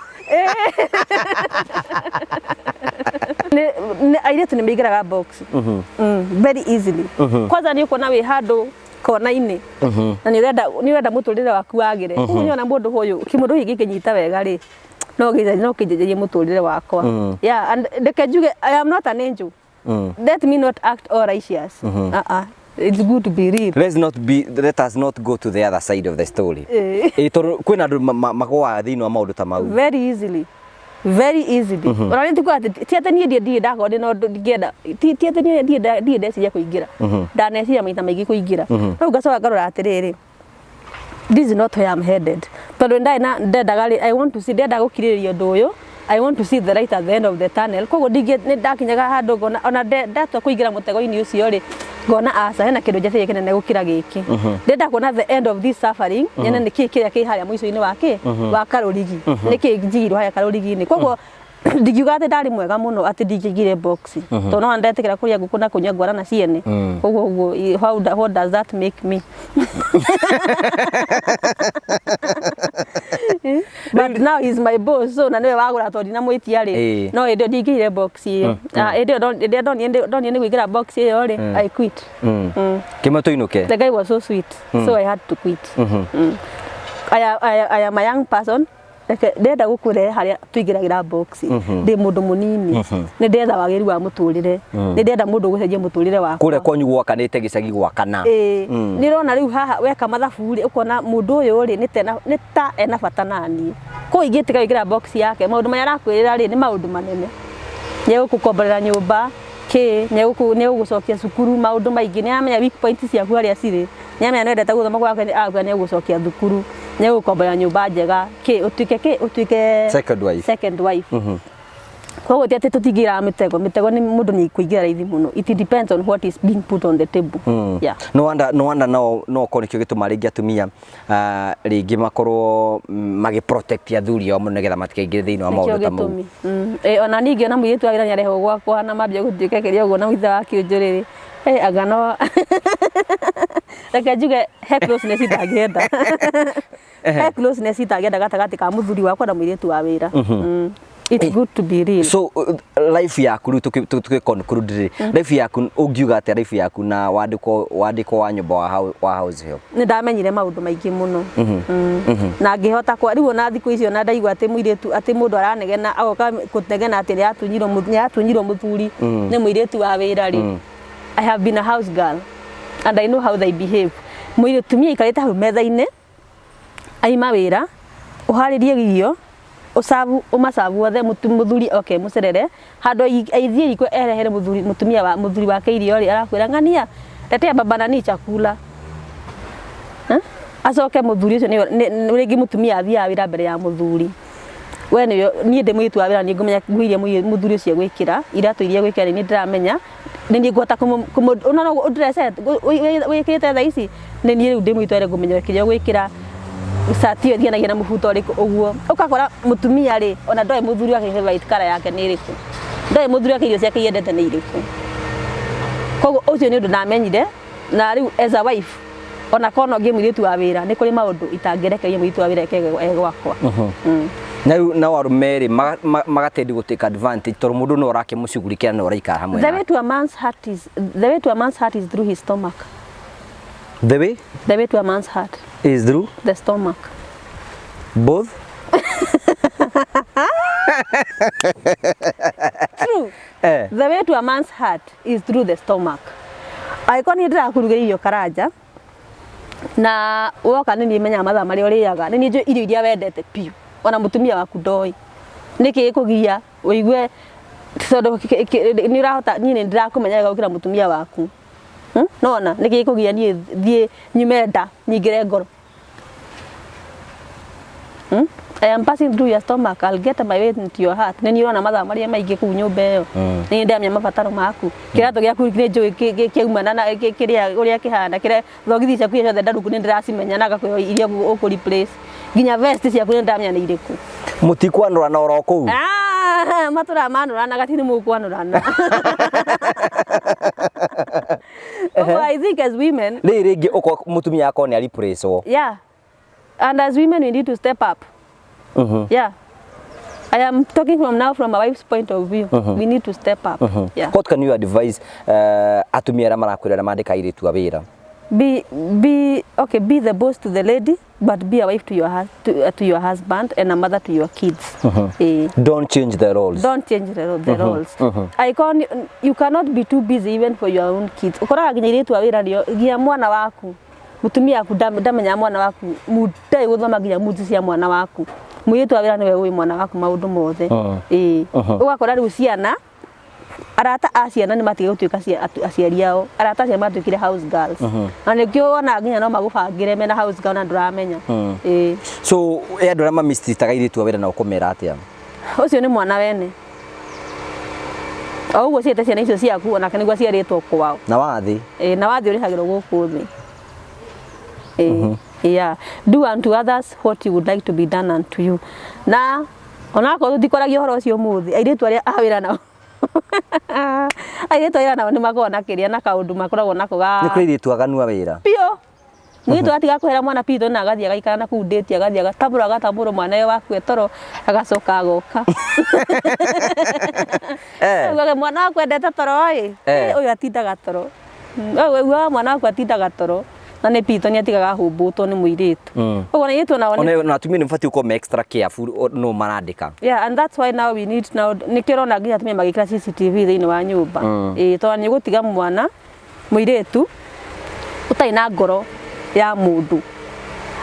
Airĩtu nĩ maingĩraga box. Very easily. Kwanza nĩ ũkuona wĩ handũ kona-inĩ na nĩ ũrenda mũtũrĩre waku wagĩre. Koguo nĩ ũrona mũndũ ũyũ, kĩmũndũ gĩkĩ gĩkĩnyita wega rĩ, no kĩnjenjerie mũtũrĩre wakwa. Yeah, and reke njuge I am not an angel. Let me not act all righteous. It's good to be real. Let us not go to the other side of the story. Tondũ kwĩna andũ magũaga thĩinĩ wa maũndũ ta mau. Very easily. Very easily. Ona nĩ tikuga atĩ ti atĩ niĩ ndirĩ ndakorwo ndĩ na ũndũ ndingĩenda, ti atĩ niĩ ndirĩ ndeciria kũingĩra. Ndaneciria maita maingĩ kũingĩra. No ngacoka ngarora atĩrĩrĩ, this is not where I'm headed. Tondũ ndarĩ na ndendaga rĩ, I want to see, ndenda gũkirĩrĩria ũndũ ũyũ. I want to see the light at the end of the tunnel. Koguo nĩ ndakinyaga handũ ngona ona ndatua kũingĩra mũtego-inĩ ũcio rĩ, ngona aca hena kĩndũ njetereire kĩnene gũkĩra gĩkĩ. Ndĩrenda kuona the end of this suffering, nyone nĩkĩĩ kĩrĩa kĩ harĩa mũico-inĩ wa kĩ, wa karũrigi. Nĩkĩĩ njigĩirwo harĩa karũrigi-inĩ. Koguo ndingiuga atĩ ndarĩ mwega mũno atĩ ndingĩingĩre box. Tondũ no ndetĩkĩra kũrĩa ngũkũ na kũnyua ngwarana ciene. Koguo ũguo, what does that make me? But now he's my boss, so na niwe wagũra tondũ ndinamwĩtia rĩ. No hĩndĩ ĩyo ndingĩire box ĩyo. Hĩndĩ ĩyo hĩndĩ ĩrĩa ndonire nĩ kũingĩra box ĩyo rĩ, I quit. Kĩmwe tũinũke. The guy was so sweet, so I had to quit. I am a young person. Reke ndenda gũkũrehe harĩa tũingĩragĩra box. Ndĩ mũndũ mũnini. Nĩ ndetha wagĩrĩru wa mũtũrĩre. Nĩ ndenda mũndũ ũgũcenjia mũtũrĩre wakwa. Kũrĩa kwanyu gwakanĩte gĩcagi gwakana. Ĩĩ. Nĩ ũrona rĩu haha weka mathabu rĩ, ũkona mũndũ ũyũ rĩ, nĩ ta ena bata naniĩ. Koguo ingĩtiga kũingĩra box yake, maũndũ marĩa arakwĩrĩra rĩ, nĩ maũndũ manene. Nĩ egũkũkomborera nyũmba, kĩ, nĩ egũgũcokia cukuru, maũndũ maingĩ. Nĩ aramenya weak point ciaku harĩa cirĩ. Nĩ aramenya nĩ wendete gũthoma, koguo agakwĩra nĩ egũgũcokia thukuru. Nĩ gũkomboya nyũmba njega kĩ ũtuĩke kĩ ũtuĩke Second wife. Second wife. Koguo ti atĩ tũtingĩra mĩtego, mĩtego nĩ mũndũ nĩ kũingĩra raithi mũno. It depends on what is being put on the table. Yeah. No wonder, no wonder, no korwo nĩkĩo gĩtũma rĩngĩ atumia rĩngĩ makorwo magĩ protect athuri ao mũno nĩgetha matikaingĩre thĩinĩ wa Nĩkĩo maũndũ ta mau. Gĩtũmi. Ona ningĩ ona mũirĩtu wa wĩra nĩarehwo gwakwa na mambia gũtuĩka kĩrĩa ũguo na ithe wa kĩũnjũrĩrĩ. Anga no reke njuge he closeness itangĩenda, he closeness itangĩenda gatagatĩ ka mũthuri wakwa na mũirĩtu wa wĩra. It's good to be real. So life yaku rĩu tũkĩ conclude rĩ, life yaku ũngiuga atĩa, life yaku na wandĩkwo wa nyũmba wa house help? Nĩ ndamenyire maũndũ maingĩ mũno na ngĩhota kwa rĩu ona thikũ icio na ndaigua atĩ mũirĩtu, atĩ mũndũ aranegena, agoka kũnegena atĩ nĩ atunyirwo mũthuri nĩ mũirĩtu wa wĩra rĩ, I have been a house girl and I know how they behave. Mũirĩtu aikarĩte hau metha-inĩ, aima wĩra, ũharĩrie irio, ũcabu ũmacabu othe, mũthuri oke mũcerere handũ aithiĩ riko erehere mũthuri, mũtumia wa mũthuri wake irio rĩ, arakwĩra, "Ng'ania, letea baba nani chakula." Eh? Acoke mũthuri ũcio rĩngĩ mũtumia athiaga wĩra mbere ya mũthuri. We nĩwe niĩ ndĩ mũirĩtu wa wĩra, nĩ ngũmenya nguo iria mũthuri ũcio egwĩkĩra, iratũ iria egwĩkĩra, nĩ niĩ ndĩramenya, nĩ niĩ ngũhota kũmũ no ũndrecete wĩkĩrĩte thaa ici, nĩ niĩ rĩu ndĩ mũirĩtu wa wĩra ngũmenya kĩrĩa ũgwĩkĩra, cati ĩyo ĩthianagia na mũbuto ũrĩkũ. Ũguo ũgakora mũtumia rĩ, ona ndoĩ mũthuri wake favorite colour yake nĩ ĩrĩkũ, ndoĩ mũthuri wake irio ciake iendete nĩ irĩkũ. Koguo ũcio nĩ ũndũ ndamenyire. Na rĩu as a wife, ona korwo no ngĩe mũirĩtu wa wĩra, nĩ kũrĩ maũndũ itangĩrekeria mũirĩtu wa wĩra eke e gwakwa. Na rĩu nao arũme rĩ magatendi gũ take advantage tondũ mũndũ no ũrakĩmũcugurikĩra na ũraikara hamwe The nake. way to a man's heart is the way to a man's heart is through his stomach. The way The way to a man's heart is through the stomach. Both. True. The way to a man's heart is through the stomach. Angĩkorwo niĩ ndĩrakũrugĩra irio, Karanja, na woka, nĩ niĩ menyaga mathaa marĩa ũrĩaga, nĩ niĩ njũĩ irio iria wendete biũ, ona mũtumia waku ndoĩ, nĩkĩ gĩkũgiria ũigue tondũ nĩ ũrahota niĩ nĩ ndĩrakũmenya wega gũkĩra mũtumia waku? Nona nĩkĩ gĩkũgiria niĩ thiĩ nyume nda nyingĩre ngoro? I am passing through your stomach. I'll get my way into your heart. Nĩ niĩ ũrona mathaa marĩa maingĩ kũu nyũmba ĩyo. Nĩ ndamenya mabataro maku. Kĩratũ gĩaku nĩ njũĩ kĩaumana na kĩrĩa ũrĩa kĩhana. Kĩrĩa thogithi ciaku ciothe ndarungu nĩ ndĩracimenya na ngakwĩra iria ũkũ replace. Nginya vest ciaku nĩ ndamenya nĩ irĩkũ. Mũtikwanũrana oro kũu? Ah, matũraga manũranaga, ti nĩ mũkwanũrana. Ũguo I think as women Rĩrĩ rĩngĩ ũko mũtumia akorwo nĩ ariprĩcwo. Yeah. And as women we need to step up. Yeah. I am talking from now from a wife's point of view. We need to step up. Yeah. What can you advise atumia arĩa marakwĩra arĩa mandĩka airĩtu a wĩra? Be okay, be the boss to the lady, but be a wife to your husband and a mother to your kids. Don't change the roles. Don't change the roles. I can, you cannot be too busy even for your own kids. Ukoraga nginya airĩtu a wĩra nĩo nginya mwana waku, mũtumia waku ndamenyaga mwana waku ndarĩ gũthoma nginya moods cia mwana waku. Mũirĩtu wa wĩra nĩwe ũĩ mwana waku maũndũ mothe. Ĩĩ, ũgakora rĩu ciana, arata a ciana nĩ matige gũtuĩka aciari ao, arata a ciana matuĩkire house girls, na nĩkĩo wonaga nginya no magũbangĩre mena house girl na ndũramenya. Ĩĩ. So andũ arĩa mamistreataga airĩtu a wĩra na ũkũmera atĩa? Ũcio nĩ mwana wene o ũguo ciĩte ciana icio ciaku, onake nĩguo aciarĩtwo kwao. Na wathi. Ĩĩ, na wathiĩ ũrĩhagĩrwo gũkũ thĩ. Ĩĩ, yeah, do unto others what you would like to be done unto you. Na onakorwo tũtikoragia ũhoro ũcio ũmũthĩ, airĩtu arĩa a wĩra nao, airĩtu a wĩra nao nĩ makoragwo na kĩrĩa na kaũndũ makoragwo nako ga Nĩ kũrĩ airĩtu aganu a wĩra. Biũ. Mũirĩtu atiga kũhera mwana pitho na agathiĩ agaikara na kũu ndĩti, agathiĩ agatambũra, agatambũrwo mwana ũyũ waku toro, agacoka agoka. Ugaga mwana waku endete toro ĩ. Ũyũ atindaga toro. Ũguo mwana waku atindaga toro na nĩ pitho nĩ atigaga ahũmbũtwo nĩ mũirĩtu. Ũguo na airĩtu onao nĩ Ona atumia nĩ mabatiĩ gũkorwo me extra careful no marandĩka. Yeah, and that's why now we need, now nĩkĩo ũrona nginya atumia magĩkĩra CCTV thĩinĩ wa nyũmba. Ĩĩ, tondũ nĩ ũgũtiga mwana mũirĩtu ũtarĩ na ngoro ya mũndũ.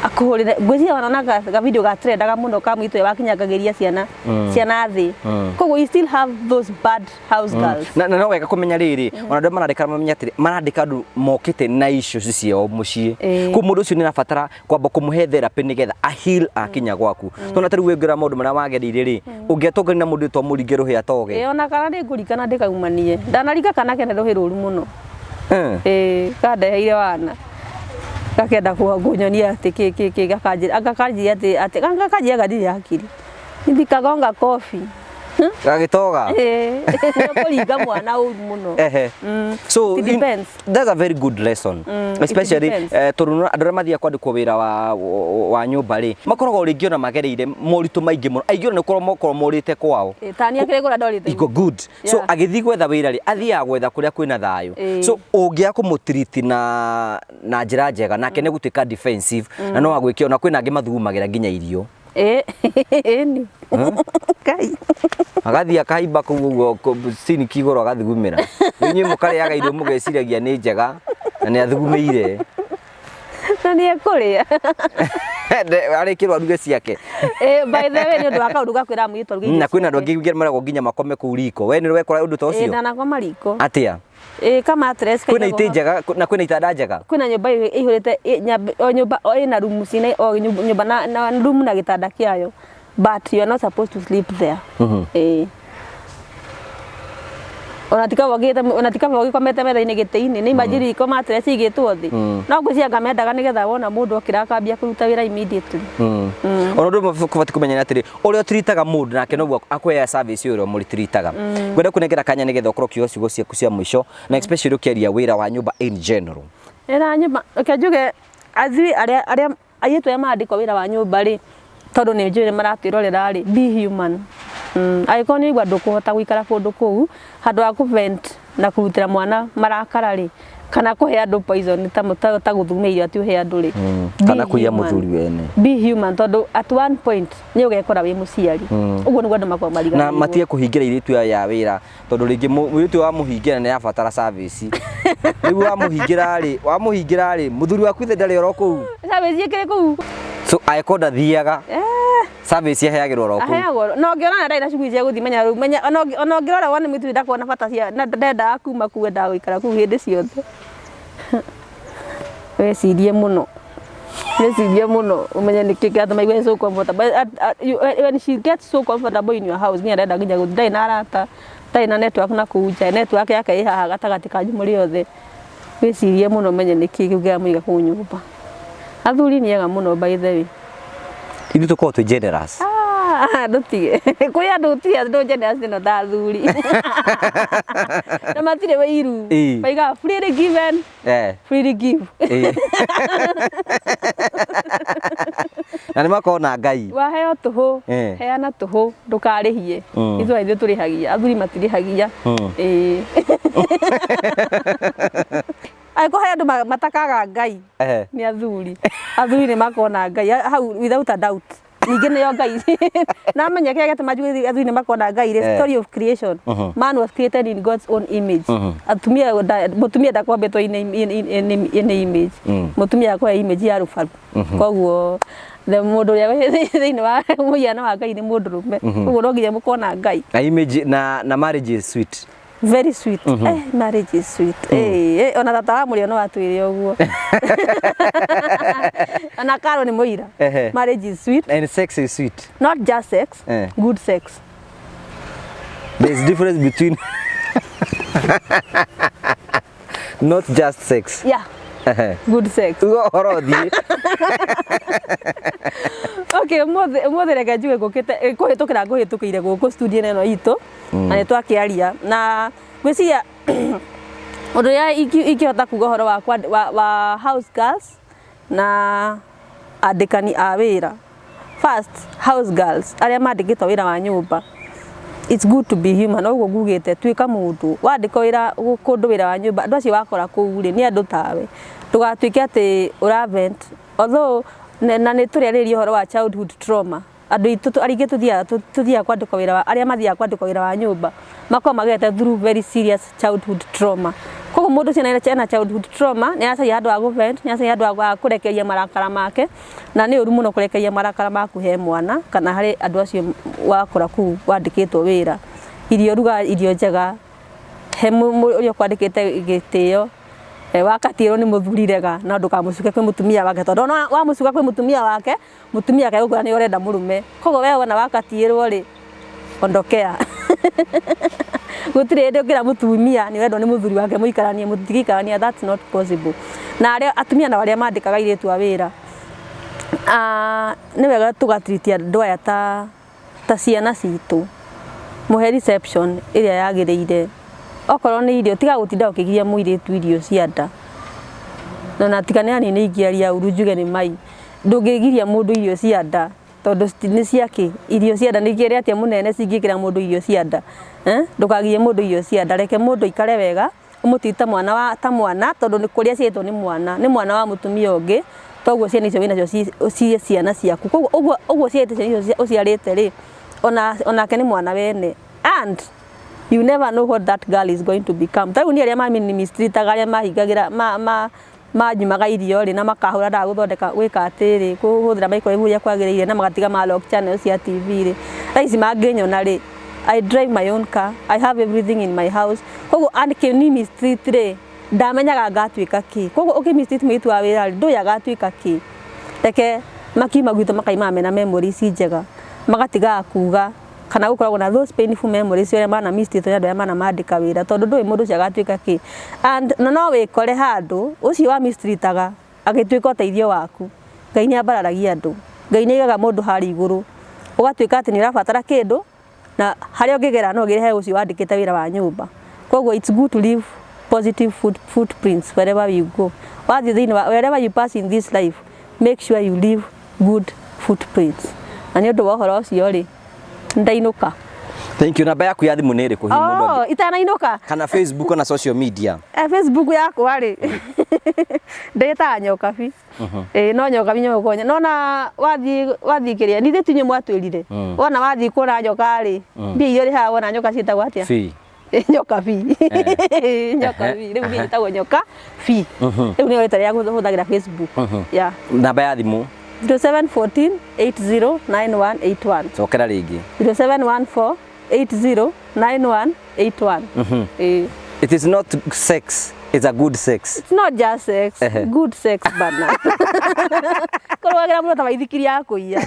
Akũhũrĩre ngwĩciria wanona ga video ga trendaga mũno ka mũirĩtu ũrĩa wakinyangagĩria ciana ciana thĩ. Koguo you still have those bad house girls. Na no wega kũmenya rĩrĩ, ona andũ arĩa marandĩka mamenye atĩrĩ, marandĩka andũ mokĩte na issues ciao mũciĩ. Koguo mũndũ ũcio nĩ arabatara kwamba kũmũhe therapy nĩgetha a heal akinya gwaku. Tondũ ta rĩu wĩngĩra maũndũ marĩa wagereire rĩ, ũngĩatongania na mũndũ wĩtwo mũringe rũhĩ atoge. Ĩĩ, ona kana nĩ ngũringana ndĩkaumanie. Ndanaringa kana kene rũhĩ rũru mũno. Ĩĩ, kandeheire wana. Gakenda kũnyonia atĩ kĩ kĩ kĩ, gakanjĩra gakanjĩra atĩ atĩ gakanjĩra ndirĩ hakiri. Nikagonga kobi. Gagĩtoga. Ĩĩ, nĩ ũkũringa mwana ũru mũno. Ehe. So It depends. That's a very good lesson. It Especially depends. Tondũ andũ arĩa mathiaga kwandĩkwo wĩra wa nyũmba rĩ, makoragwo rĩngĩ ona magereire moritũ maingĩ mũno. Aingĩ ona nĩ gũkorwo morĩte kwao. Ĩĩ, ta niĩ akĩrĩ kũrĩa ndorĩte. Iko good. So agĩthiĩ gwetha wĩra rĩ, athiaga gwetha kũrĩa kwĩna thayũ. So ũngĩaga kũmũtiriti na njĩra njega, nake nĩ gũtuĩka defensive na no agwĩke, ona kwĩna angĩ mathugumagĩra nginya irio. Ĩĩ, ĩni. Ngai. Agathiĩ akaimba kũu ũguo siniki igũrũ agathugumĩra. Rĩu inyuĩ mũkarĩaga irio mũgeciragia nĩ njega na nĩ athugumĩire. Na nĩ ekũrĩa. Arĩkĩrwo aruge ciake. Ĩĩ, by the way, nĩ ũndũ wa kaũndũ ga kwĩra mũirĩtu aruge irio Na kwĩna andũ ciake. angĩ maragwo nginya makome kũu riko. We nĩ wekora ũndũ ta Ĩĩ, ũcio? ndanakoma riko. Atĩa? Ĩĩ, ka mattress Kwĩna kaigagwo itĩ hau. njega na kwĩna itanda njega? Kwĩna nyũmba ĩihũrĩte o nyũmba o ĩna rumu cina o nyũmba na room na gĩtanda kĩayo, but you are not supposed to sleep there. Ĩĩ. Ona ti kaba ũgĩte, ona ti kaba ũgĩkomete metha-inĩ gĩtĩ-inĩ, nĩ imagine riko mattress igĩtwo thĩ. No ngwĩciria anga mendaga nĩgetha wona mũndũ okĩra akambia kũruta wĩra immediately. Ona ũndũ ũmwe ũbatiĩ kũmenya nĩ atĩrĩ, ũrĩa ũtiritaga mũndũ nake noguo akũheaga service ũrĩa ũmũtiritaga. Ngwenda kũnengera kanya nĩgetha ũkorwo ũkiuga ciugo ciaku cia mũico, na especially ũkĩaria wĩra wa nyũmba in general. Wĩra wa nyũmba, reke njuge athuri arĩa arĩa airĩtu arĩa marandĩkwo wĩra wa nyũmba rĩ, tondũ nĩ njũĩ nĩ maratwĩrorera rĩ, be human. Angĩkorwo nĩ ũraigua ndũkũhota gũikara kũndũ kũu, handũ ha kũ vent na kũrutĩra mwana marakara rĩ, kana kũhe andũ poison ta gũthugumia irio atĩ ũhe andũ rĩ. Be Kana kũiya human. mũthuri wene. Be human, tondũ at one point nĩ ũgekora wĩ mũciari. Ũguo nĩguo andũ makoragwo Na mariganĩirwo. matige kũhingĩra airĩtu aya a wĩra, tondũ rĩngĩ mũirĩtu ũyũ wamũhingĩra nĩ arabatara service. Rĩu wamũhingĩra rĩ, mũthuri waku ithe ndarĩ oro kũu. Service ĩkĩrĩ kũu. So angĩkorwo ndathiaga, service aheagĩrwo oro kũu. Aheagwo. Na ũngĩona ndarĩ na shughuli cia gũthiĩ, menya rĩu, menya ona ũngĩrora wone mũirĩtu ndakoragwo na bata cia, na ndendaga kuma kũu, endaga gũikara kũu hĩndĩ ciothe. Wĩcirie mũno. Wĩcirie mũno ũmenye nĩkĩ kĩratũma aigue so comfortable. When she gets so comfortable in your house, nginya ndenda nginya gũthiĩ, ndarĩ na arata, ndarĩ na network na kũu nja, network yake ĩ haha gatagatĩ kanyu mũrĩ othe. Wĩcirie mũno ũmenye nĩkĩ kĩu kĩramũiga kũu nyũmba. Athuri nĩ ega mũno by the way. Ithuĩ tũkoragwo twĩ generous. Ah, ndũtige. Kwĩ andũ gũtirĩ andũ generous ĩno ta athuri. Na matirĩ wĩiru. Maigaga freely given, freely give. Na nĩ makoragwo na Ngai. Waheo tũhũ, heana tũhũ, ndũkarĩhie. Ithuĩ ithuĩ tũrĩhagia, athuri matirĩhagia. Ĩĩ. Angĩkorwo he andũ matakaga Ngai, nĩ athuri. Athuri nĩ makoragwo na Ngai hau without a doubt. Ningĩ nĩo Ngai. Na menya kĩrĩa gĩatũma njuge athuri nĩ makoragwo na Ngai, the story of creation. Man was created in God's own image. Atumia mũtumia ndakombĩtwo in image. Mũtumia akoya image ya rũbaru. Koguo the mũndũ ũrĩa wĩ thĩinĩ wa mũhiano wa Ngai nĩ mũndũrũme. Koguo no nginya mũkorwo na Ngai. Na image na marriage is sweet. Very sweet. Marriage is sweet. Ona tata wa mũrĩo no atwĩre ũguo. Ona Karo nĩ mũira. Marriage is sweet. And sex is sweet. Not just sex, good sex. There's difference between not just sex. Yeah. Good sex. Ugo ũhoro ũthiĩ. Okay, ũmũthĩ reke njuge ngũkĩte kũhĩtũkĩra ngũhĩtũkĩire gũkũ studio ĩno itũ. Na nĩ twakĩaria na ngwĩciria ũndũ ũrĩa ingĩhota kuga ũhoro wa house girls na andĩkani a wĩra. First, house girls arĩa mandĩkĩtwo wĩra wa nyũmba, it's good to be human. Ũguo ngugĩte tuĩka mũndũ wandĩkwo wĩra kũndũ wĩra wa nyũmba, andũ acio wakora kũu rĩ nĩ andũ tawe, ndũgatuĩke atĩ ũra vent, although na nĩ tũrĩarĩrĩria ũhoro wa childhood trauma. Andũ aitũ arĩa aingĩ tũthiaga kwandĩkwo wĩra wa, arĩa mathiaga kwandĩkwo wĩra wa nyũmba makoragwo magerete through very serious childhood trauma. Koguo mũndũ ũcio ena childhood trauma, nĩ aracaria handũ ha gũ-vent, nĩ aracaria handũ ha kũrekereria marakara make, na nĩ ũru mũno kũrekereria marakara maku he mwana kana harĩ andũ acio wakora kũu wandĩkĩtwo wĩra. Irio ruga irio njega, he ũrĩa ũkwandĩkĩte gĩtĩo, wakatiĩrwo nĩ mũthuri rega no ndũkamũcuke kwĩ mũtumia wake, tondũ ona wamũcuka kwĩ mũtumia wake, mũtumia wake egũkwĩra nĩ ũrenda mũrũme. Koguo we wona wakatiĩrwo rĩ, ondokea. Gũtirĩ hĩndĩ ũngĩra mũtumia nĩ ũrendwo nĩ mũthuri wake mũikaranie, mũtingĩikarania, that's not possible. Na arĩa atumia nao arĩa mandĩkaga airĩtu a wĩra, nĩ wega tũga treat andũ aya ta ciana citũ. Mũhe reception ĩrĩa yagĩrĩire. Okorwo nĩ irio, tiga gũtinda ũkĩgiria mũirĩtu irio cia nda. Na tiga nĩ niĩ nĩ ingĩaria ũru njuge nĩ mai. Ndũngĩgiria mũndũ irio cia nda tondũ nĩ ciakĩ? Irio cia nda nĩ ikĩrĩ atĩa mũnene cingĩkĩra mũndũ irio cia nda? Ndũkagirie mũndũ irio cia nda, reke mũndũ aikare wega, ũmũ-treat ta mwana wa ta mwana tondũ nĩ kũrĩa aciarĩtwo nĩ mwana, nĩ mwana wa mũtumia ũngĩ, toguo ciana icio wĩnacio ciĩ ciana ciaku. Koguo ũguo ũguo ũciarĩte ciana icio ũciarĩte rĩ, onake nĩ mwana wene and you never know what that girl is going to become. Ta rĩu niĩ arĩa ma-mistreat-aga, arĩa mahingagĩra manyumaga irio rĩ, na makahũra ndawa gũthondeka gwĩka atĩrĩ, kũhũthĩra microwave ũrĩa kwagĩrĩire na magatiga ma lock channel cia TV rĩ, thaa ici mangĩnyona rĩ, I drive my own car, I have everything in my house. Koguo angĩni mistreat rĩ, ndamenyaga ngatuĩka kĩ. Koguo ũkĩ mistreat mũirĩtu wa wĩra rĩ, ndũĩ agatuĩka kĩ. Reke makiuma gwitũ makaimaga mena memories njega, magatigaga kuga kana gũkoragwo na those painful memories ũrĩa mana mistreat nĩ andũ arĩa manamandĩka wĩra, tondũ ndũĩ mũndũ ũcio agatuĩka kĩ. And na no wĩkore handũ ũcio wa mistreat-aga agĩtuĩka ũteithio waku. Ngai nĩ ambararagia andũ, Ngai nĩ aigaga mũndũ harĩa igũrũ, ũgatuĩka atĩ nĩ ũrabatara kĩndũ na harĩa ũngĩgera no ũgĩre he ũcio wandĩkĩte wĩra wa nyũmba. Koguo it's good to leave positive footprints wherever you go. Wathiĩ thĩinĩ wa wherever you pass in this life, make sure you leave good footprints. Na nĩ ũndũ wa ũhoro ũcio rĩ, ndainũka. Thank you. Namba yaku ya thimũ nĩ ĩrĩkũ hihi mũndũ Oh, itanainũka? Kana Facebook na social media? Facebook yakwa rĩ, ndĩtaga Nyokabi. Ĩĩ, no Nyokabi nyokonya. Nona wathiĩ kĩrĩa, nithe ti inyuĩ mwatwĩrire. Wona wathiĩ kuona nyoka rĩ, mbia iria ũrĩhaga wona nyoka ciĩtagwo atĩa? Fee. Nyokabi. Nyokabi. Rĩu niĩ njĩtagwo Nyoka Bi. Rĩu nĩyo rĩtwa rĩrĩa hũthagĩra Facebook. Yeah. Namba ya thimũ? 0714 809181. Cokera rĩngĩ. 0714 809181. Ĩĩ. It is not sex, it's a good sex. It's not just sex, good sex bana. Kũrũagĩra mũno ta maithikiri ya kũiya.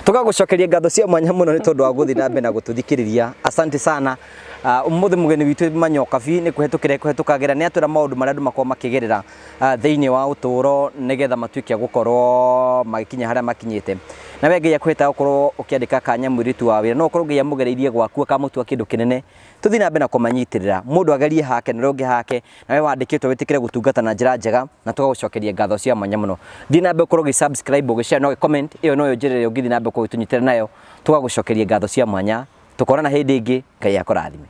Tũgagũcokeria ngatho cia mwanya mũno nĩ tondũ wa gũthiĩ na mbere na gũtũthikĩrĩria. Asante sana. Ũmũthĩ mũgeni witũ Manyokabi nĩ kũhetũkĩra kũhetũkagĩra nĩ atwĩra maũndũ marĩa andũ makoragwo makĩgerera thĩinĩ wa ũtũũro nĩgetha matuĩke a gũkorwo magĩkinya harĩa makinyĩte. Na we Ngai akũhete gũkorwo ũkĩandĩka kanya mũirĩtu wa wĩra, no ũkorwo Ngai amũgereirie gwaku akamũtua kĩndũ kĩnene. Tũthiĩ na mbere na kũmanyitĩrĩra, mũndũ agerie hake na ũrĩa ũngĩ hake, na we wandĩkĩtwo wĩtĩkĩre gũtungata na njĩra njega, na tũgagũcokeria ngatho cia mwanya mũno. Thiĩ na mbere ũkorwo ũgĩ subscribe, ũgĩ share na ũgĩ comment, ĩyo noyo njĩra ĩrĩa ũngĩthiĩ na mbere gũkorwo ũgĩtũnyitĩrĩra nayo, tũgagũcokeria ngatho cia mwanya. Tũkonana hĩndĩ ĩngĩ, Ngai akũrathime.